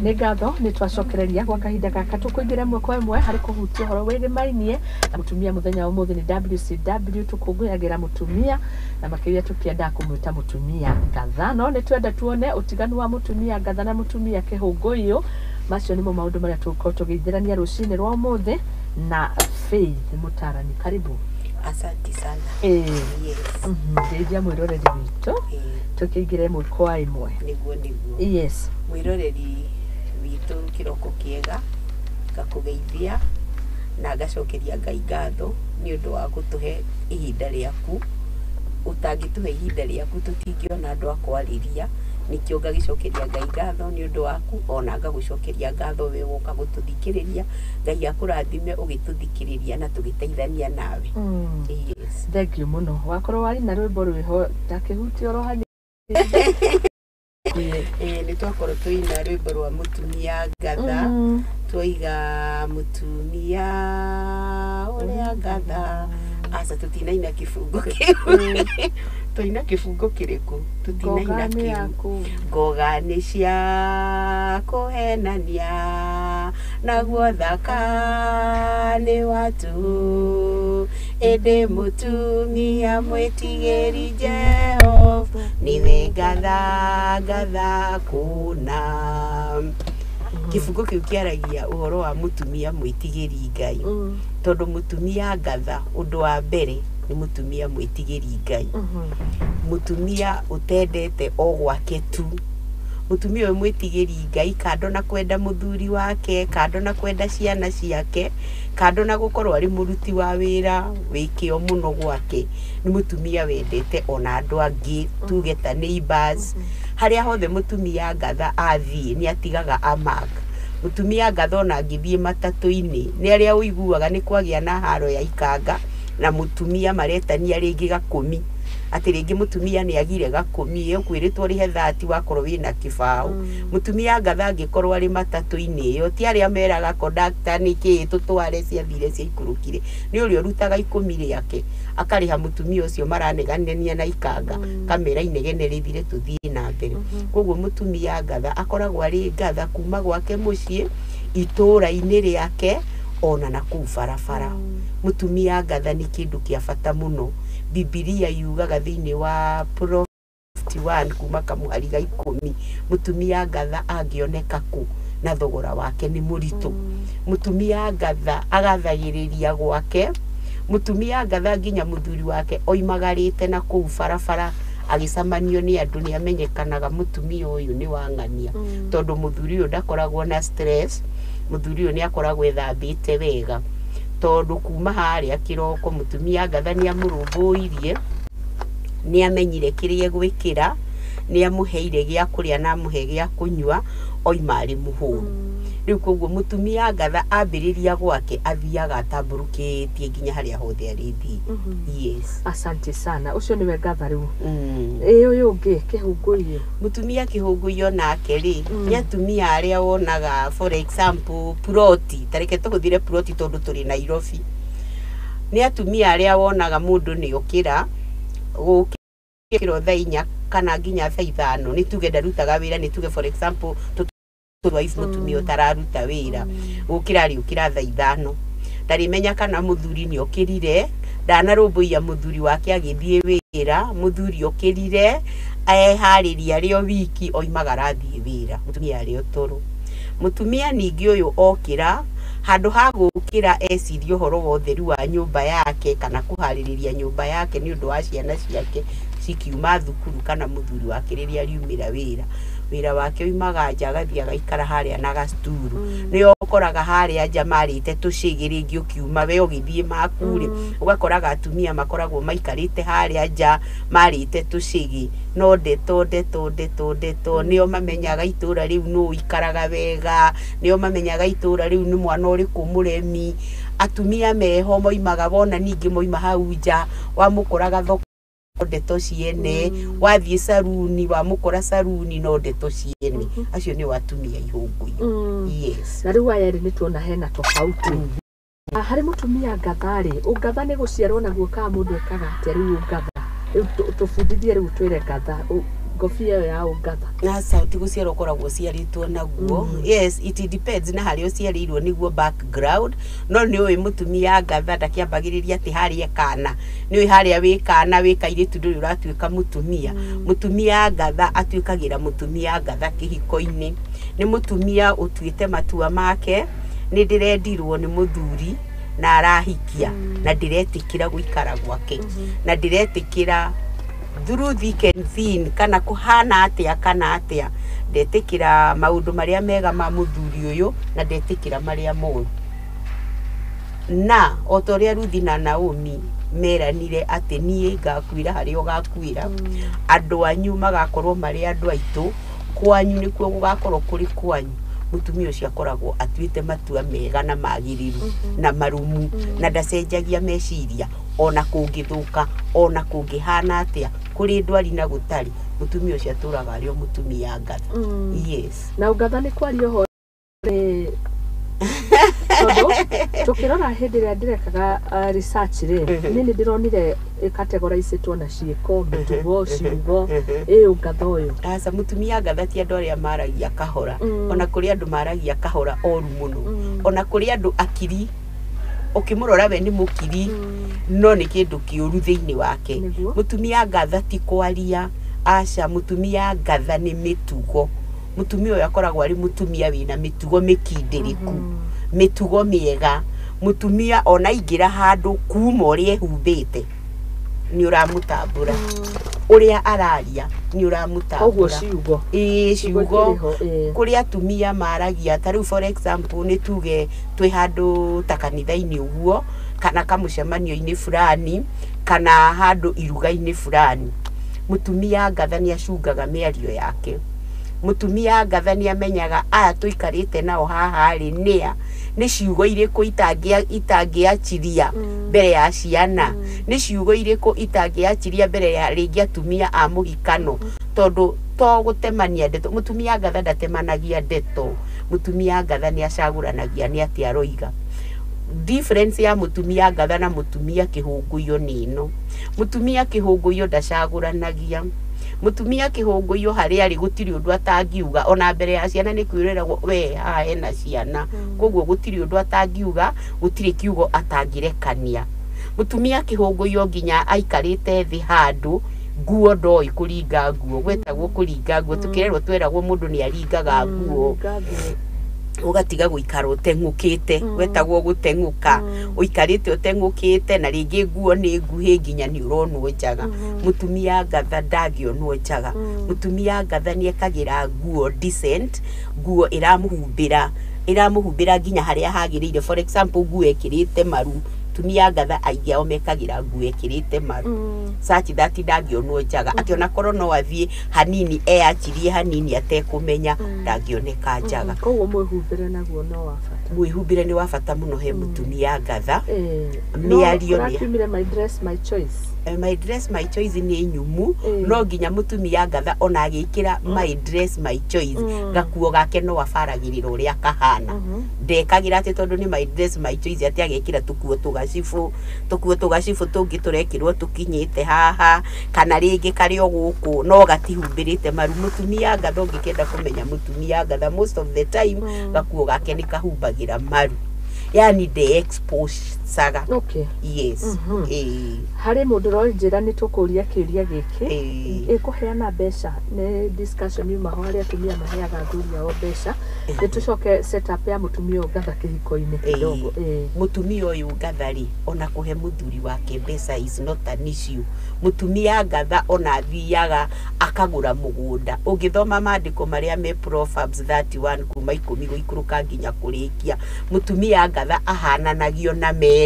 Nĩ ngatho nĩ twacokereria gwa kahinda gaka tũkũingĩra ĩmwe kwa ĩmwe harĩ kũhutia ũhoro wĩgĩmainie na mũtumia. Mũthenya wa ũmũthĩ nĩ WCW, tũkũngũyagĩra mũtumia na makĩria tũkĩendaga kũmwĩta mũtumia ngatha, no nĩ twenda tuone ũtiganu wa mũtumia ngatha na mũtumia kĩhũngũyũ. Macio nĩmo maũndũ marĩa tũgũkorwo tũgĩithĩrania rũcinĩ rwa ũmũthĩ na Faith Mũtarani. Karibu. Asante sana. Yes. Ndeithia mwĩroreri witũ tũkĩingĩra ĩmwe kwa ĩmwe. Nĩguo. Yes. Mwĩroreri witũ, kĩroko kĩega, ngakũgeithia na ngacokeria Ngai ngatho nĩ ũndũ wa gũtũhe ihinda rĩaku. Ũtangĩtũhe ihinda rĩaku, tũtingĩona andũ a kwarĩria. Nĩkĩo ngagĩcokeria Ngai ngatho nĩ ũndũ waku, ona ngagũcokeria ngatho we woka gũtũthikĩrĩria. Ngai akũrathime ũgĩtũthikĩrĩria na tũgĩteithania nawe. Yes. Thank you mũno. Wakorwo warĩ na rwĩmbo rwĩho ndakĩhutia oro hanini. Nĩ twakorwo tũina rwĩmbo rwa mũtumia ngatha. Twoiga mũtumia ũrĩa ngatha. Aca, tũtinaina kĩbungo kĩu. Twaina kĩbungo kĩrĩkũ? Tũtinaina Ngoga nĩ kĩu. Yaku. Ngoga nĩ cia kũhenania, naguo thaka nĩ watu, ĩndĩ mũtumia mwĩtigĩri Jehova nĩwe ngatha, ngatha kũna. Kĩbungo kĩu kĩaragia ũhoro wa mũtumia mwĩtigĩri Ngai, tondũ mũtumia ngatha, ũndũ wa mbere, nĩ mũtumia mwĩtigĩri Ngai, mũtumia ũtendete o gwake tu, mũtumia ũyũ mwĩtigĩri Ngai, kando na kwenda mũthuri wake, kando na kwenda ciana ciake, kando na gũkorwo arĩ mũruti wa wĩra wĩ kĩo mũno gwake, nĩ mũtumia wendete ona andũ angĩ, tuge ta neighbors. Harĩa hothe mũtumia ngatha athiĩ, nĩ atigaga a mark. Mũtumia ngatha ona angĩthiĩ matatũ-inĩ, nĩ arĩa ũiguaga nĩ kwagĩa na haro ya ikanga na mũtumia, maretania rĩngĩ gakũmi, atĩ rĩngĩ mũtumia nĩ agire gakũmi, ũkwĩrĩtwo ũrĩhe 30, wakorwo wĩna kĩbaũ. Mũtumia ngatha angĩkorwo arĩ matatũ-inĩ ĩyo, ti arĩa meraga kondakta nĩkĩĩ tũtware ciathire ciaikũrũkire, nĩ ũrĩa ũrutaga 10 rĩake akarĩha mũtumia ũcio maraneganania na ikanga, kamera inegene rĩthire, tũthiĩ na mbere. Koguo mũtumia ngatha akoragwo arĩ ngatha kuma gwake mũciĩ, itũũra-inĩ rĩake, ona na kũu barabara. Mũtumia ngatha nĩ kĩndũ kĩa bata mũno. Bibilia yugaga thĩinĩ wa Pro 51 kuma kamũhari ga 10, mũtumia ngatha angĩoneka kũ na thogora wake nĩ mũritũ. Mũtumia ngatha agathagĩrĩria gwake. Mũtumia ngatha nginya mũthuri wake oimagarĩte na kũu barabara agĩcamanio nĩ andũ, nĩ amenyekanaga mũtumia ũyũ nĩ wang'ania, tondũ mũthuri ũyũ ndakoragwo na stress. Mũthuri ũyũ nĩ akoragwo ethambĩte wega, tondũ kuma harĩa kĩroko mũtumia ngatha nĩ amũrũmbũirie, nĩ amenyire kĩrĩa egwĩkĩra, nĩ amũheire gĩa kũrĩa na amũhe gĩa kũnyua, oima arĩ mũhũnu. Rĩu koguo mũtumia ngatha ambĩrĩria gwake, athiaga atambũrũkĩtie nginya harĩa hothe arĩthiĩ. Yes. Asante sana. Ũcio nĩwe ngatha rĩu. Ĩ ũyũ ũngĩ, kĩhũngũyũ? Mũtumia kĩhũngũyũ nake rĩ, nĩ atumia arĩa wonaga, for example, ploti, ta reke tũhũthĩre ploti tondũ tũrĩ Nairobi, nĩ atumia arĩa wonaga mũndũ nĩ okĩra gũkĩra thaa 4 kana nginya thaa 5. Nĩ tuge ndarutaga wĩra, nĩ tuge, for example, wife, mũtumia ũtararuta wĩra, gũkĩra arĩũkĩra thaa 5, ndarĩmenya kana mũthuri nĩ okĩrire, ndanarũmbũiya mũthuri wake agĩthiĩ wĩra. Mũthuri okĩrire, eharĩria arĩ o wiki, oimaga arathiĩ wĩra, mũtumia arĩ o toro. Mũtumia ningĩ ũyũ okĩra, handũ ha gũkĩra ecirie ũhoro wa ũtheru wa nyũmba yake kana kũharĩrĩria nyũmba yake nĩ ũndũ wa ciana ciake cikiuma thukuru kana mũthuri wake rĩrĩa ariumĩra wĩra, wĩra wake oimaga nja agathiĩ agaikara harĩa na gacturu. Nĩo ũkoraga harĩa nja marĩte tũcĩgĩ, rĩngĩ ũkiuma we ũgĩthiĩ maku rĩ, ũgakoraga atumia makoragwo maikarĩte harĩa nja marĩte tũcĩgĩ, no ndeto, ndeto, ndeto, ndeto. Nĩo mamenyaga itũra rĩu nũ ũikaraga wega, nĩo mamenyaga itũra rĩu nĩ mwana ũrĩkũ mũremi. Atumia meho moimaga, wona ningĩ moima hau nja, wamũkoraga thoko, ndeto ciene, wathiĩ saruni, wamũkora saruni, no ndeto ciene. Acio nĩo atumia ihũngũyũ. Yes. Na rĩu aya erĩ nĩ tuona hena tofauti. Harĩ mũtumia ngatha rĩ, ũngatha nĩ gũciarwo naguo kana mũndũ ekaga atĩa? Rĩu ũngatha, rĩu tũbundithie, rĩu twĩre ngatha. Ngobia ĩyo ya ũngatha. Aca, ti gũciarwo ũkoragwo ũciarĩtwo naguo. Yes, it depends na harĩa ũciarĩirwo nĩguo background, no nĩ ũĩ mũtumia ngatha ndakĩambagĩrĩria atĩ harĩa kana nĩ ũĩ harĩa wĩ kana wĩ kairĩtu ndũrĩ ũratuĩka mũtumia. Mũtumia ngatha atuĩkagĩra mũtumia ngatha kĩhiko-inĩ. Nĩ mũtumia ũtuĩte matua make, nĩ ndĩrendirwo nĩ mũthuri na arahikia na ndĩretĩkĩra gũikara gwake na ndĩretĩkĩra through thick and thin, kana kũhana atĩa kana atĩa, ndetĩkĩra maũndũ marĩa mega ma mũthuri ũyũ na ndetĩkĩra marĩa moru. Na o ta ũrĩa Ruthi na Naomi meranire atĩ niĩ ngakuĩra harĩa ũgakuĩra, andũ anyu magakorwo marĩ andũ aitũ, kwanyu nĩkuo gũgakorwo kũrĩ kwanyu. Mũtumia ũcio akoragwo atuĩte matua mega na magĩrĩru na marumu na ndacenjagia meciria ona kũngĩthũka ona kũngĩhana atĩa, kũrĩ ndwari na gũtarĩ, mũtumia ũcio atũraga arĩ o mũtumia ngatha. Yes. Na ũngatha nĩ kwaria ũhoro nĩ tondũ tũkĩrora hĩndĩ ĩrĩa ndĩrekaga research rĩ, niĩ nĩ ndĩronire categorizĩtwo na ciĩko, mĩtugo, ciugo, ĩ ũngatha ũyũ. Aca, mũtumia ngatha ti andũ arĩa maragia kahora. Ona kũrĩ andũ maragia kahora oru mũno. Ona kũrĩ andũ akiri, ũkĩmũrora we nĩ mũkiri, no nĩ kĩndũ kĩũru thĩinĩ wake. Nĩguo. Mũtumia ngatha ti kwaria, aca, mũtumia ngatha nĩ mĩtugo. Mũtumia ũyũ akoragwo arĩ mũtumia wĩna mĩtugo mĩkindĩrĩku, mĩtugo mĩega. Mũtumia ona aingĩra handũ kuma ũrĩa ehumbĩte nĩ ũramũtambũra, ũrĩa araria nĩ Koguo ũramũtambũra. Ciugo. Ĩĩ, Ciugo ciugo. ikĩrĩ ho, ĩĩ. Kũrĩ atumia maragia ta rĩu, for example, nĩ tuge twĩ handũ ta kanitha-inĩ ũguo kana kamũcemanio-inĩ fulani kana handũ iruga-inĩ fulani, mũtumia ngatha nĩ acungaga mĩario yake. Mũtumia ngatha nĩ amenyaga aya tũikarĩte nao haha rĩ nĩa, nĩ ciugo irĩkũ itangĩachiria mbere ya ciana, nĩ ciugo irĩkũ itangĩachiria mbere ya rĩngĩ atumia a mũhikano, tondũ to gũtemania ndeto. Mũtumia ngatha ndatemanagia ndeto. Mũtumia ngatha nĩ acagũranagia nĩ atĩa aroiga. Difference ya mũtumia ngatha na mũtumia kĩhũngũiyo nĩ ĩno: mũtumia kĩhũngũiyo ndacagũranagia. Mũtumia kĩhũngũiyo harĩa arĩ gũtirĩ ũndũ atangiuga, ona mbere ya ciana nĩ kwĩreragwo we haha hena ciana, koguo gũtirĩ ũndũ atangiuga, gũtirĩ kiugo atangĩrekania. Mũtumia kĩhũngũiyo nginya aikarĩte thĩ handũ nguo ndoĩ kũringa nguo, gwetagwo kũringa nguo, tũkĩrerwo tweragwo mũndũ nĩ aringaga nguo, Ringa nguo. Ũgatiga gũikara ũteng'ũkĩte, gwetagwo gũteng'ũka, ũikarĩte ũteng'ũkĩte na rĩngĩ nguo nĩ nguhĩ nginya nĩ ũronwo njaga. Mũtumia ngatha ndangĩonwo njaga. Mũtumia ngatha nĩ ekagĩra nguo decent, nguo ĩramũhumbĩra, ĩramũhumbĩra nginya harĩa hagĩrĩire. For example, nguo ĩkĩrĩte maru, atumia ngatha aingĩ ao mekagĩra nguo ĩkĩrĩte maru such that ndangĩonwo njaga, atĩ ona korwo no athiĩ hanini eyachirie hanini atekũmenya, ndangĩoneka njaga. Koguo mwĩhumbĩre naguo no wa bata. Mwĩhumbĩre nĩ wa bata mũno he mũtumia ngatha. Eh, Mĩario no nĩ- ũrakiumire my dress my choice. My dress my choice nĩ nyumu. No nginya mũtumia ngatha ona agĩkĩra my dress my choice, gakuo gake no abaragĩrĩra ũrĩa kahana. Ndekagĩra atĩ tondũ nĩ my dress my choice atĩ agekĩra tũkuo tũgacibũ, tũkuo tũgacibũ tũngĩ tũrekĩrwo tũkinyĩte haha kana rĩngĩ karĩ o gũkũ no gatihumbĩrĩte maru. Mũtumia ngatha, ũngĩkĩenda kũmenya mũtumia ngatha, most of the time gakuo gake nĩ kahumbagĩra maru, yani nde exposaga. Yes. Ĩĩ. Harĩ mũndũ ũronjĩra nĩ tũkũria kĩũria gĩkĩ. Ĩĩ. Ĩ kũheana mbeca nĩ discussion yuma ho harĩa atumia maheaga athuri ao mbeca, nĩ tũcoke setup ya mũtumia ũyũ ngatha kĩhiko-inĩ kidogo. Ĩĩ. Mũtumia ũyũ ngatha rĩ, ona kũhe mũthuri wake mbeca is not an issue. Mũtumia ngatha ona athiaga akagũra mũgũnda. Ũngĩthoma maandĩko marĩa me Proverbs 31 kuma 10 gũikũrũka nginya kũrĩkia, mũtumia ngatha ahananagio na meri.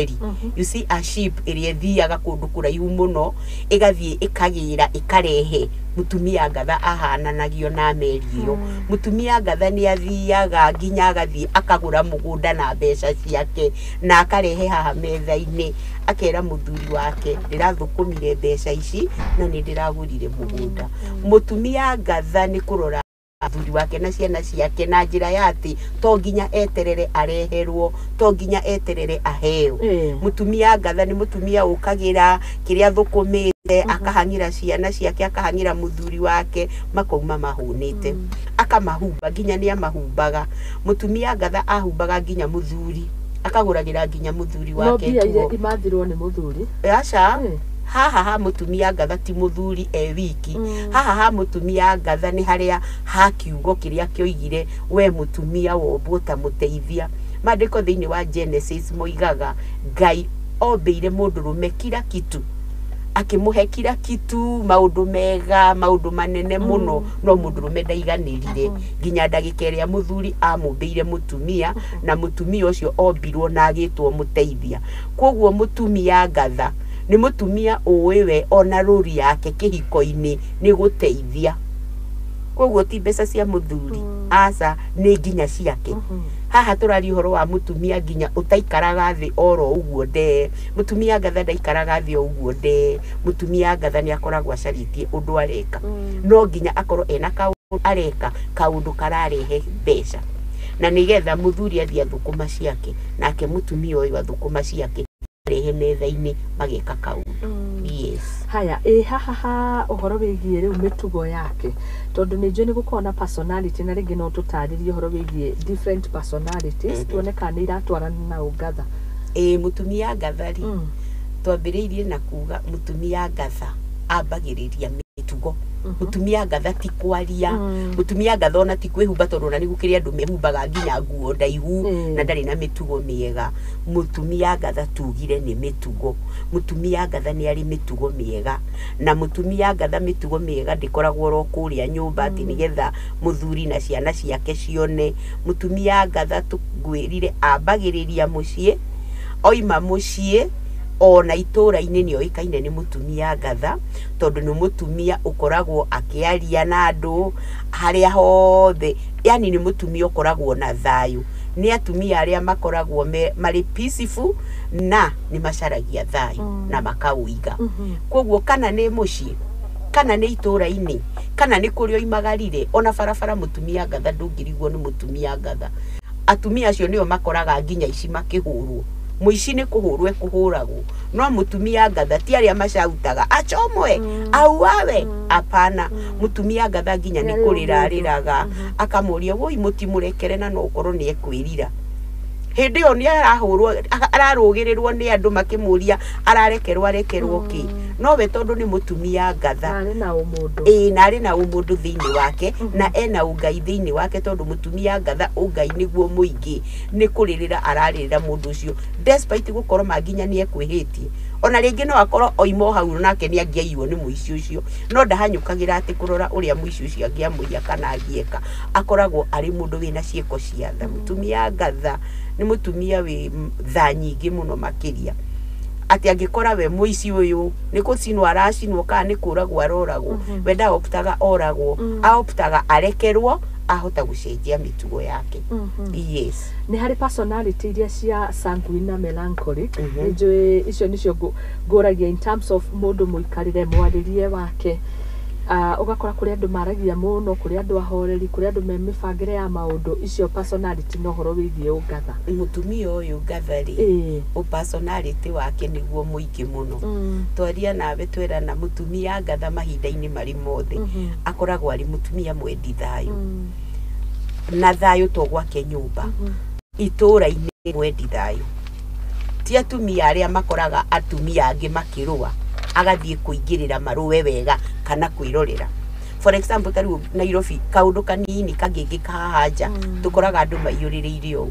You see, a ship ĩrĩa ĩthiaga kũndũ kũraihu mũno, ĩgathiĩ ĩkagĩra ĩkarehe. Mũtumia ngatha ahananagio na meri ĩyo. Mũtumia ngatha nĩ athiaga nginya agathiĩ akagũra mũgũnda na mbeca ciake na akarehe haha metha-inĩ, akera mũthuri wake, ndĩrathũkũmire mbeca ici na nĩ ndĩragũrire mũgũnda. Mũtumia ngatha nĩ kũrora mũthuri wake na ciana ciake na njĩra ya atĩ to nginya eterere areherwo, to nginya eterere aheo. Mũtumia ngatha nĩ mũtumia ũkagĩra kĩrĩa thũkũmĩte. Akahang'ĩra ciana ciake, akahang'ĩra mũthuri wake, makauma mahũnĩte. Akamahumba, nginya nĩ amahumbaga. Mũtumia ngatha ahumbaga nginya mũthuri, akagũragĩra nginya mũthuri No wake mbia iria nguo. imathirwo nĩ mũthuri. Aca, haha ha mũtumia ngatha ti mũthuri e wiki. Haha ha mũtumia ngatha nĩ harĩa ha kiugo kĩrĩa kĩoigire we mũtumia wombwo ta mũteithia. Maandĩko thĩinĩ wa Genesis moigaga Ngai ombĩire mũndũrũme kila kitu, akĩmũhe kila kitu, maũndũ mega, maũndũ manene mũno, no mũndũrũme ndaiganĩrire nginya ndagĩka ĩrĩa mũthuri amũmbĩire mũtumia, na mũtumia ũcio ombirwo na agĩtwo mũteithia. Koguo mũtumia ngatha nĩ mũtumia ũĩ we ona rũri yake kĩhiko-inĩ nĩ gũteithia. Koguo ti mbeca cia mũthuri, aca, nĩ nginya ciake. Haha tũraria ũhoro wa mũtumia nginya ũtaikaraga thĩ oro ũguo ndee. Mũtumia ngatha ndaikaraga thĩ o ũguo ndee. Mũtumia ngatha nĩ akoragwo acarĩtie ũndũ areka. No nginya akorwo ena kaũndũ areka, kaũndũ kararehe mbeca, na nĩgetha mũthuri athiĩ athũkũma ciake, nake mũtumia ũyũ athũkũma ciake, arehe metha-inĩ, mageka kaũndũ. Yes. Haya, ĩ haha ha ũhoro wĩgiĩ rĩu mĩtugo yake, tondũ nĩ njũĩ nĩ gũkoragwo na personality, na rĩngĩ no tũtarĩrie ũhoro wĩgiĩ different personalities, tuone kana nĩ iratwarana na ũngatha. Ĩ, mũtumia ngatha rĩ, twambĩrĩirie na kuga mũtumia ngatha ambagĩrĩria mĩtugo. Mũtumia ngatha ti kwaria, mũtumia ngatha ona ti kwĩhumba, tondũ ona nĩ gũkĩrĩ andũ mehumbaga nginya nguo ndaihu na ndarĩ na mĩtugo mĩega. Mũtumia ngatha tugire nĩ mĩtugo. Mũtumia ngatha nĩ arĩ mĩtugo mĩega, na mũtumia ngatha mĩtugo mĩega ndĩkoragwo oro kũrĩa nyũmba atĩ nĩgetha mũthuri na ciana ciake cione. Mũtumia ngatha tũngwĩrire ambagĩrĩria mũciĩ, oima mũciĩ ona itũra-inĩ nĩ oĩkaine nĩ mũtumia ngatha, tondũ nĩ mũtumia ũkoragwo akĩaria na andũ harĩa hothe, yani nĩ mũtumia ũkoragwo na thayũ. Nĩ atumia arĩa makoragwo marĩ peaceful na nĩ macaragia thayũ na makaũiga. Koguo kana nĩ mũciĩ, kana nĩ itũra-inĩ, kana nĩ kũrĩa oimagarire, ona barabara mũtumia ngatha ndũngĩrigwo nĩ mũtumia ngatha. Atumia acio nĩo makoraga nginya ici makĩhũrwo. Mũici nĩ kũhũrwo ekũhũragwo, no mũtumia ngatha ti arĩa macautaga achomwe, auawe, apana. Mũtumia ngatha nginya nĩ kũrĩra arĩraga, akamũria woi mũtimũrekere, na no ũkorwo nĩ ekwĩrira. Hĩndĩ ĩyo nĩ arahũrwo, ararũgĩrĩrwo nĩ andũ makĩmũria ararekerwo arekerwo kĩ, no we tondũ nĩ mũtumia ngatha arĩ na ũmũndũ. Ĩĩ, na arĩ na ũmũndũ thĩinĩ wake, na ena ũngai thĩinĩ wake, tondũ mũtumia ngatha ũngai nĩguo mũingĩ, nĩ kũrĩrĩra ararĩrĩra mũndũ ũcio despite gũkorwo ma nginya nĩ ekwĩhĩtie. Ona rĩngĩ no akorwo oima o hau nake nĩ angĩaiywo nĩ mũici ũcio, no ndahanyũkagĩra atĩ kũrora ũrĩa mũici ũcio angĩamũiya kana angĩeka. Akoragwo arĩ mũndũ wĩna ciĩko cia tha. Mũtumia ngatha nĩ mũtumia wĩ tha nyingĩ mũno makĩria, atĩ angĩkora we mũici ũyũ nĩ gũcinwo aracinwo kana nĩ kũragwo aroragwo, we ndaoptaga oragwo, aoptaga arekerwo, ahota gũcenjia mĩtugo yake. Yes. Nĩ harĩ personality iria cia sanguine na melancholic. Nĩ njũĩ icio nĩcio ngũragia in terms of mũndũ mũikarĩre mwarĩrie wake. Ũgakora kũrĩ andũ maragia mũno, kũrĩ andũ ahoreri, kũrĩ andũ me mĩbangĩre ya maũndũ. Icio personality na ũhoro wĩgiĩ ũngatha. Mũtumia ũyũ ngatha rĩ, ũ personality wake nĩguo mũingĩ mũno. Twaria nawe twerana mũtumia ngatha mahinda-inĩ marĩ mothe akoragwo arĩ mũtumia mwendi thayũ, na thayũ to gwake nyũmba, itũra-inĩ mwendi thayũ. Ti atumia arĩa makoraga atumia angĩ makĩrũa agathiĩ kũingĩrĩra marũe wega kana kwĩrorera. For example, ta rĩu Nairobi kaũndũ kanini kangĩkĩka haha nja, tũkoraga andũ maiyũrĩrĩire ũũ.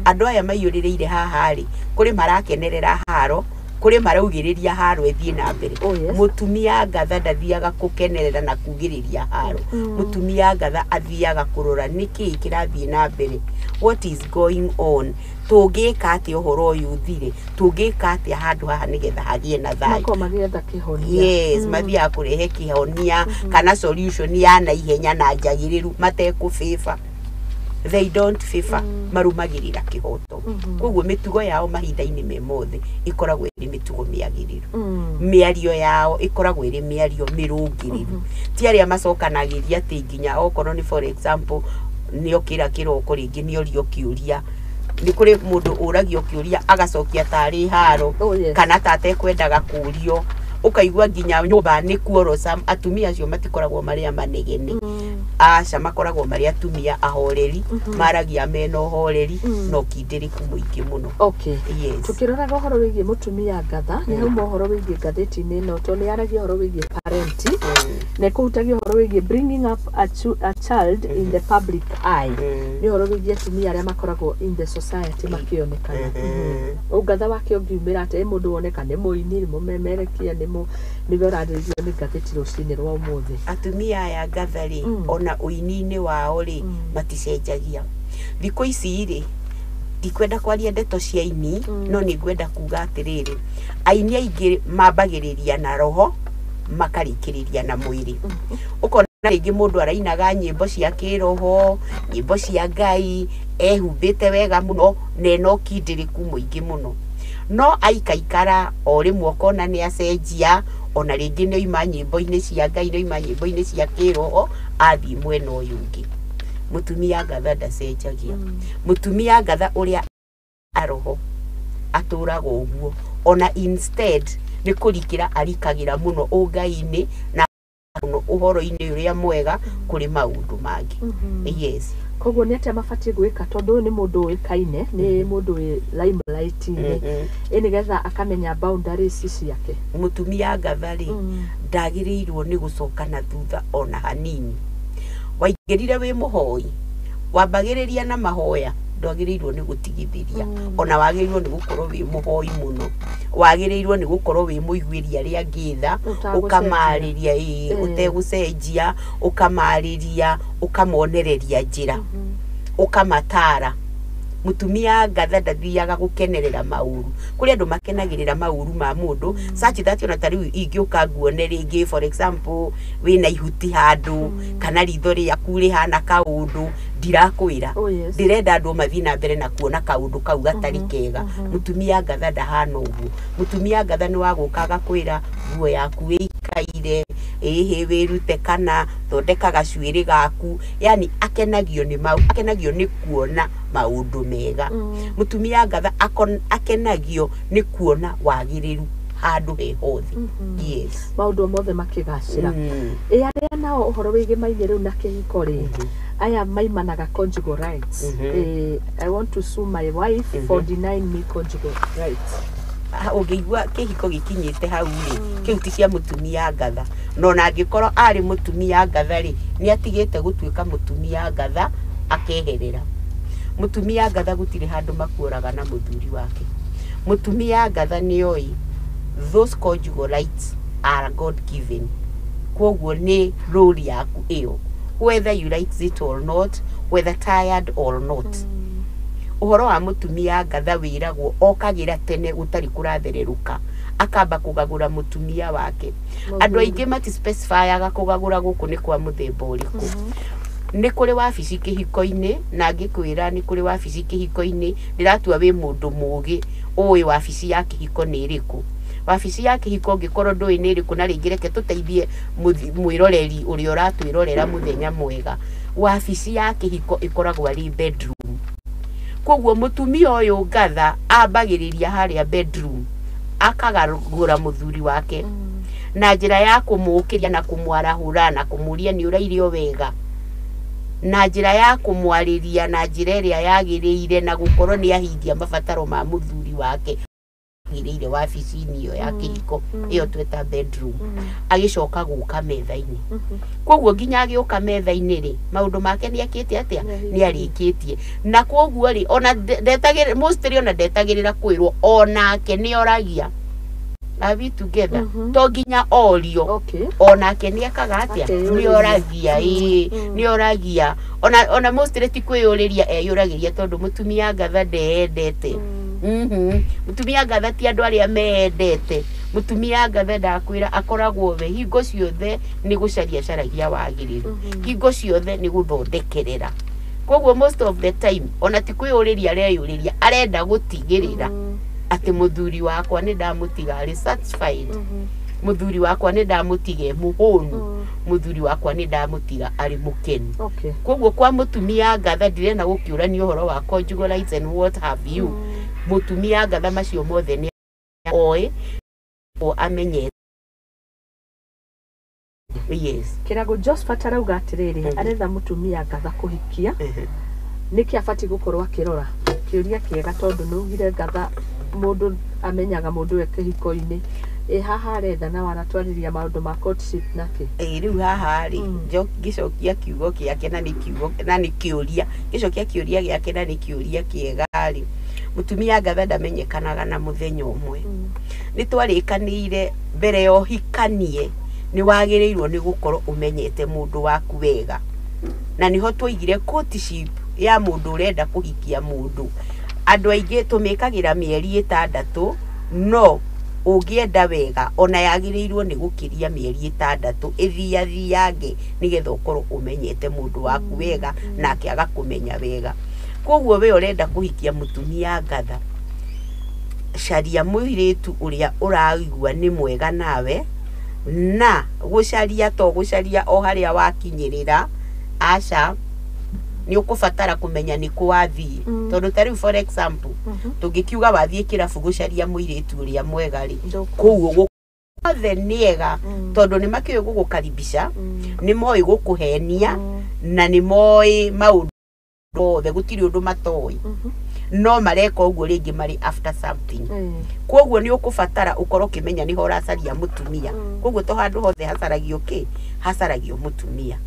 Andũ aya maiyũrĩrĩire haha rĩ, kũrĩ marakenerera haro, kũrĩ maraugĩrĩria haro ĩthiĩ na mbere. Oh, yes. Mũtumia ngatha ndathiaga kũkenerera na kugĩrĩria haro. Mũtumia ngatha athiaga kũrora nĩkĩĩ kĩrathiĩ na mbere, what is going on, tũngĩka atĩa ũhoro ũyũ ũthire, tũngĩka atĩa handũ haha nĩgetha hagĩe na thayũ. Makorwo magĩetha kĩhonia. Yes, mathiaga kũrehe kĩhonia kana solution ya naihenya na njagĩrĩru matekũbĩba. They don't favor, marumagĩrĩra kĩhoto. Koguo mĩtugo yao mahinda-inĩ me mothe ĩkoragwo ĩrĩ mĩtugo mĩagĩrĩru. Mĩario yao ĩkoragwo ĩrĩ mĩario mĩrũngĩrĩru, ti arĩa macokanagĩria atĩ nginya okorwo nĩ for example nĩ okĩra kĩroko rĩngĩ nĩ orio kĩũria, nĩ kũrĩ mũndũ ũragio kĩũria agacokia tarĩ haro Oh, yes. kana ta atekwendaga kũrio. Ũkaigua nginya nyũmba nĩ kuoroca. Atumia acio matikoragwo marĩ a manegene, aca, makoragwo marĩ atumia ahoreri, maragia mena ũhoreri na ũkindĩrĩku mũingĩ mũno. Okay. Yes. Tukĩroraga ũhoro wĩgiĩ mũtumia ngatha, nĩ hauma ũhoro wĩgiĩ ngathĩti-inĩ ĩno, tondũ nĩ yaragia ũhoro wĩgiĩ parent na ĩkũhutagia ũhoro wĩgiĩ bringing up a child in the public eye. Nĩ ũhoro wĩgiĩ atumia arĩa makoragwo in the society makĩonekana. Ũngatha wake ũngiumĩra atĩ ĩ mũndũ woneka nĩ mũini, nĩ mũmemerekia, nĩ nĩwe ũrarĩrĩrio nĩ ngathĩti rũcinĩ rwa ũmũthĩ. Atumia aya ngatha rĩ, ona ũini-inĩ wao rĩ, maticenjagia. Thikũ ici rĩ, ndikwenda kwaria ndeto cia aini, no nĩ ngwenda kuga atĩrĩrĩ, aini aingĩ mambagĩrĩria na roho, makarĩkĩrĩria na mwĩrĩ. Ũkona rĩngĩ mũndũ arainaga nyĩmbo cia kĩroho, nyĩmbo cia Ngai, ehumbĩte wega mũno na ena ũkindĩrĩku mũingĩ mũno, no aikaikara o rĩmwe ũkona nĩ acenjia, ona rĩngĩ nĩ oima nyĩmbo-inĩ cia Ngai, nĩ oima nyĩmbo-inĩ cia kĩroho, athiĩ mwena ũyũ ũngĩ. Mũtumia ngatha ndacenjagia. Mũtumia ngatha ũrĩa aroho atũraga ũguo, ona instead nĩ kũrikĩra arikagĩra mũno ũngai-inĩ na mũno ũhoro-inĩ ũrĩa mwega kũrĩ maũndũ mangĩ. Yes. Koguo nĩ atĩa mabatiĩ gwĩka, tondũ ũyũ nĩ mũndũ ũĩkaine, nĩ mũndũ wĩ limelight-inĩ, ĩ nĩgetha akamenya boundaries ciake? Mũtumia ngatha rĩ, ndagĩrĩirwo nĩ gũcoka na thutha ona hanini. Waingĩrire wĩ mũhoi, wambagĩrĩria na mahoya, ndwagĩrĩirwo nĩ gũtigithĩria. Ona wagĩrĩirwo nĩ gũkorwo wĩ mũhoi mũno, wagĩrĩirwo nĩ gũkorwo wĩ mũiguĩri arĩa angĩ tha. Ũtagũcenjia. Ũkamarĩria, ĩĩ, ũtegũcenjia, ũkamarĩria, ũkamonereria njĩra, ũkamatara. Mũtumia ngatha ndathiaga gũkenerera maũru. Kũrĩ andũ makenagĩrĩra maũru ma mũndũ, such that ona ta rĩu ingĩũka nguone rĩngĩ, for example, wĩna ihuti handũ kana ritho rĩaku rĩhana kaũndũ, ndirakwĩra. Oh, yes. Ndĩrenda andũ mathiĩ na mbere na kuona kaũndũ kau gatarĩ kega. Mũtumia ngatha ndahana ũguo. Mũtumia ngatha nĩ wa gũka agakwĩra nguo yaku ĩikaire, ĩhĩ, wĩrute kana thondeka gacuĩrĩ gaku, yani akenagio nĩ mau, akenagio nĩ kuona maũndũ mega. Mũtumia ngatha akenagio nĩ kuona wagĩrĩru handũ he hothe. Yes. Maũndũ mothe makĩgacĩra. Ĩ arĩa nao ũhoro wĩgĩmaine rĩu na kĩhiko rĩ, aya maimanaga conjugal rights? I want to sue my wife for denying me conjugal rights. Ah, ũngĩigua kĩhiko gĩkinyĩte hau rĩ, kĩu ti cia mũtumia ngatha. No ona angĩkorwo arĩ mũtumia ngatha rĩ, nĩ atigĩte gũtuĩka mũtumia ngatha, akeherera. Mũtumia ngatha gũtirĩ handũ makuoraga na mũthuri wake. Mũtumia ngatha nĩ oĩ those conjugal rights are God given, koguo nĩ role yaku ĩyo, whether you like it or not, whether tired or not. Ũhoro wa mũtumia ngatha wĩragwo okagĩra tene gũtarĩ kũrathererũka, akamba kũgagũra mũtumia wake. Andũ aingĩ mati-specifyaga kũgagũra gũkũ nĩ kwa mũthemba ũrĩkũ. Nĩ kũrĩ wabici kĩhiko-inĩ, na ngĩkwĩra nĩ kũrĩ wabici kĩhiko-inĩ, ndĩratua wĩ mũndũ mũgĩ ũĩ wabici ya kĩhiko nĩ ĩrĩkũ. Wabici ya kĩhiko ũngĩkorwo ndũĩ nĩ ĩrĩkũ, na rĩngĩ reke tũteithie mwĩroreri ũrĩa ũratwĩrorera mũthenya mwega, wabici ya kĩhiko ĩkoragwo arĩ bedroom. Koguo mũtumia ũyũ ngatha ambagĩrĩria harĩa bedroom, akagagũra mũthuri wake na njĩra ya kũmũũkĩria na kũmwarahũra na kũmũria nĩ ũrairio wega, na njĩra ya kũmwarĩria na njĩra ĩrĩa yagĩrĩire, na gũkorwo nĩ ahingia mabataro ma mũthuri wake agĩrĩire wabici-inĩ ĩyo ya kĩhiko, ĩyo tweta bedroom, agĩcoka gũka metha-inĩ. Koguo nginya agĩũka metha-inĩ rĩ, maũndũ make nĩ akĩte atĩa? Nĩ arĩkĩtie. Na koguo rĩ, ona ndetagĩrĩra mostly, ona ndetagĩrĩra kwĩrwo, onake nĩ oragia, "Are we together?" To nginya orio. Onake nĩ ekaga atĩa? Akeyũrĩria. Nĩ oragia, ĩĩ, nĩ oragia. Ona mostly ti kwĩyũrĩria eyũragĩria, tondũ mũtumia ngatha ndeyendete. Mũtumia ngatha ti andũ arĩa meyendete. Mũtumia ngatha, ndakwĩra, akoragwo we hingo ciothe nĩ gũcaria acaragia wagĩrĩru, hingo ciothe nĩ gũthondekerera. Koguo most of the time ona ti kwĩyũrĩria areyũrĩria, arenda gũtigĩrĩra atĩ mũthuri wakwa nĩ ndamũtiga arĩ satisfied, mũthuri wakwa nĩ ndamũtiga e mũhũnu, mũthuri wakwa nĩ ndamũtiga arĩ mũkenu. Koguo kwa mũtumia ngatha ndirena gũkĩũrania ũhoro wa conjugal rights and what have you. Mũtumia ngatha macio mothe nĩ oĩ o amenyete. Yes. Kĩrago Josephat arauga atĩrĩrĩ, Mhm. aretha mũtumia ngatha kũhikia, Mhm. nĩkĩ abatiĩ gũkorwo akĩrora? Kĩũria kĩega tondũ nĩ ugire ngatha mũndũ amenyaga mũndũ e kĩhiko-inĩ. Ĩ haha aretha na wanatwarĩria maũndũ ma courtship nakĩ? Ĩ rĩu haha rĩ, Mm. ngĩcokia kiugo gĩake na nĩ kiugo na nĩ kĩũria, ngĩcokia kĩũria gĩake na nĩ kĩũria kĩega rĩ, mũtumia ngatha ndamenyekanaga na mũthenya ũmwe. Nĩ twarĩkanĩire mbere ya ũhikanie nĩ wagĩrĩirwo nĩ gũkorwo ũmenyete mũndũ waku wega, na nĩho twaigire courtship ya mũndũ ũrenda kũhikia mũndũ. Andũ aingĩ tũmĩkagĩra mĩeri 6, no ũngĩenda wega ona yagĩrĩirwo nĩ gũkĩria mĩeri 6, ĩthiathiange nĩgetha ũkorwo ũmenyete mũndũ waku wega nake agakũmenya wega. Koguo we ũrenda kũhikia mũtumia ngatha, caria mũirĩtu ũrĩa ũraigua nĩ mwega nawe, na gũcaria to gũcaria o harĩa wakinyĩrĩra, aca, nĩ ũkũbatara kũmenya nĩ kũ wathiĩ. Mm. Tondũ ta rĩu for example, Mhm. tũngĩkiuga wathiĩ kĩrabu gũcaria mũirĩtu ũrĩa mwega rĩ, Ndũkũ. kũu ũgũ othe nĩ ega, Mm. tondũ nĩ makĩũĩ gũgũkaribisha, Mm. nĩ moĩ gũkũhenia, Mm. na nĩ moĩ maũndũ mothe, gũtirĩ ũndũ matoĩ, Mhm. no mareka ũguo rĩngĩ marĩ after something. Eh. Koguo nĩ ũkũbatara ũkorwo ũkĩmenya nĩho ũracaria mũtumia. Mm. Koguo to handũ hothe hacaragio kĩ, hacaragio mũtumia,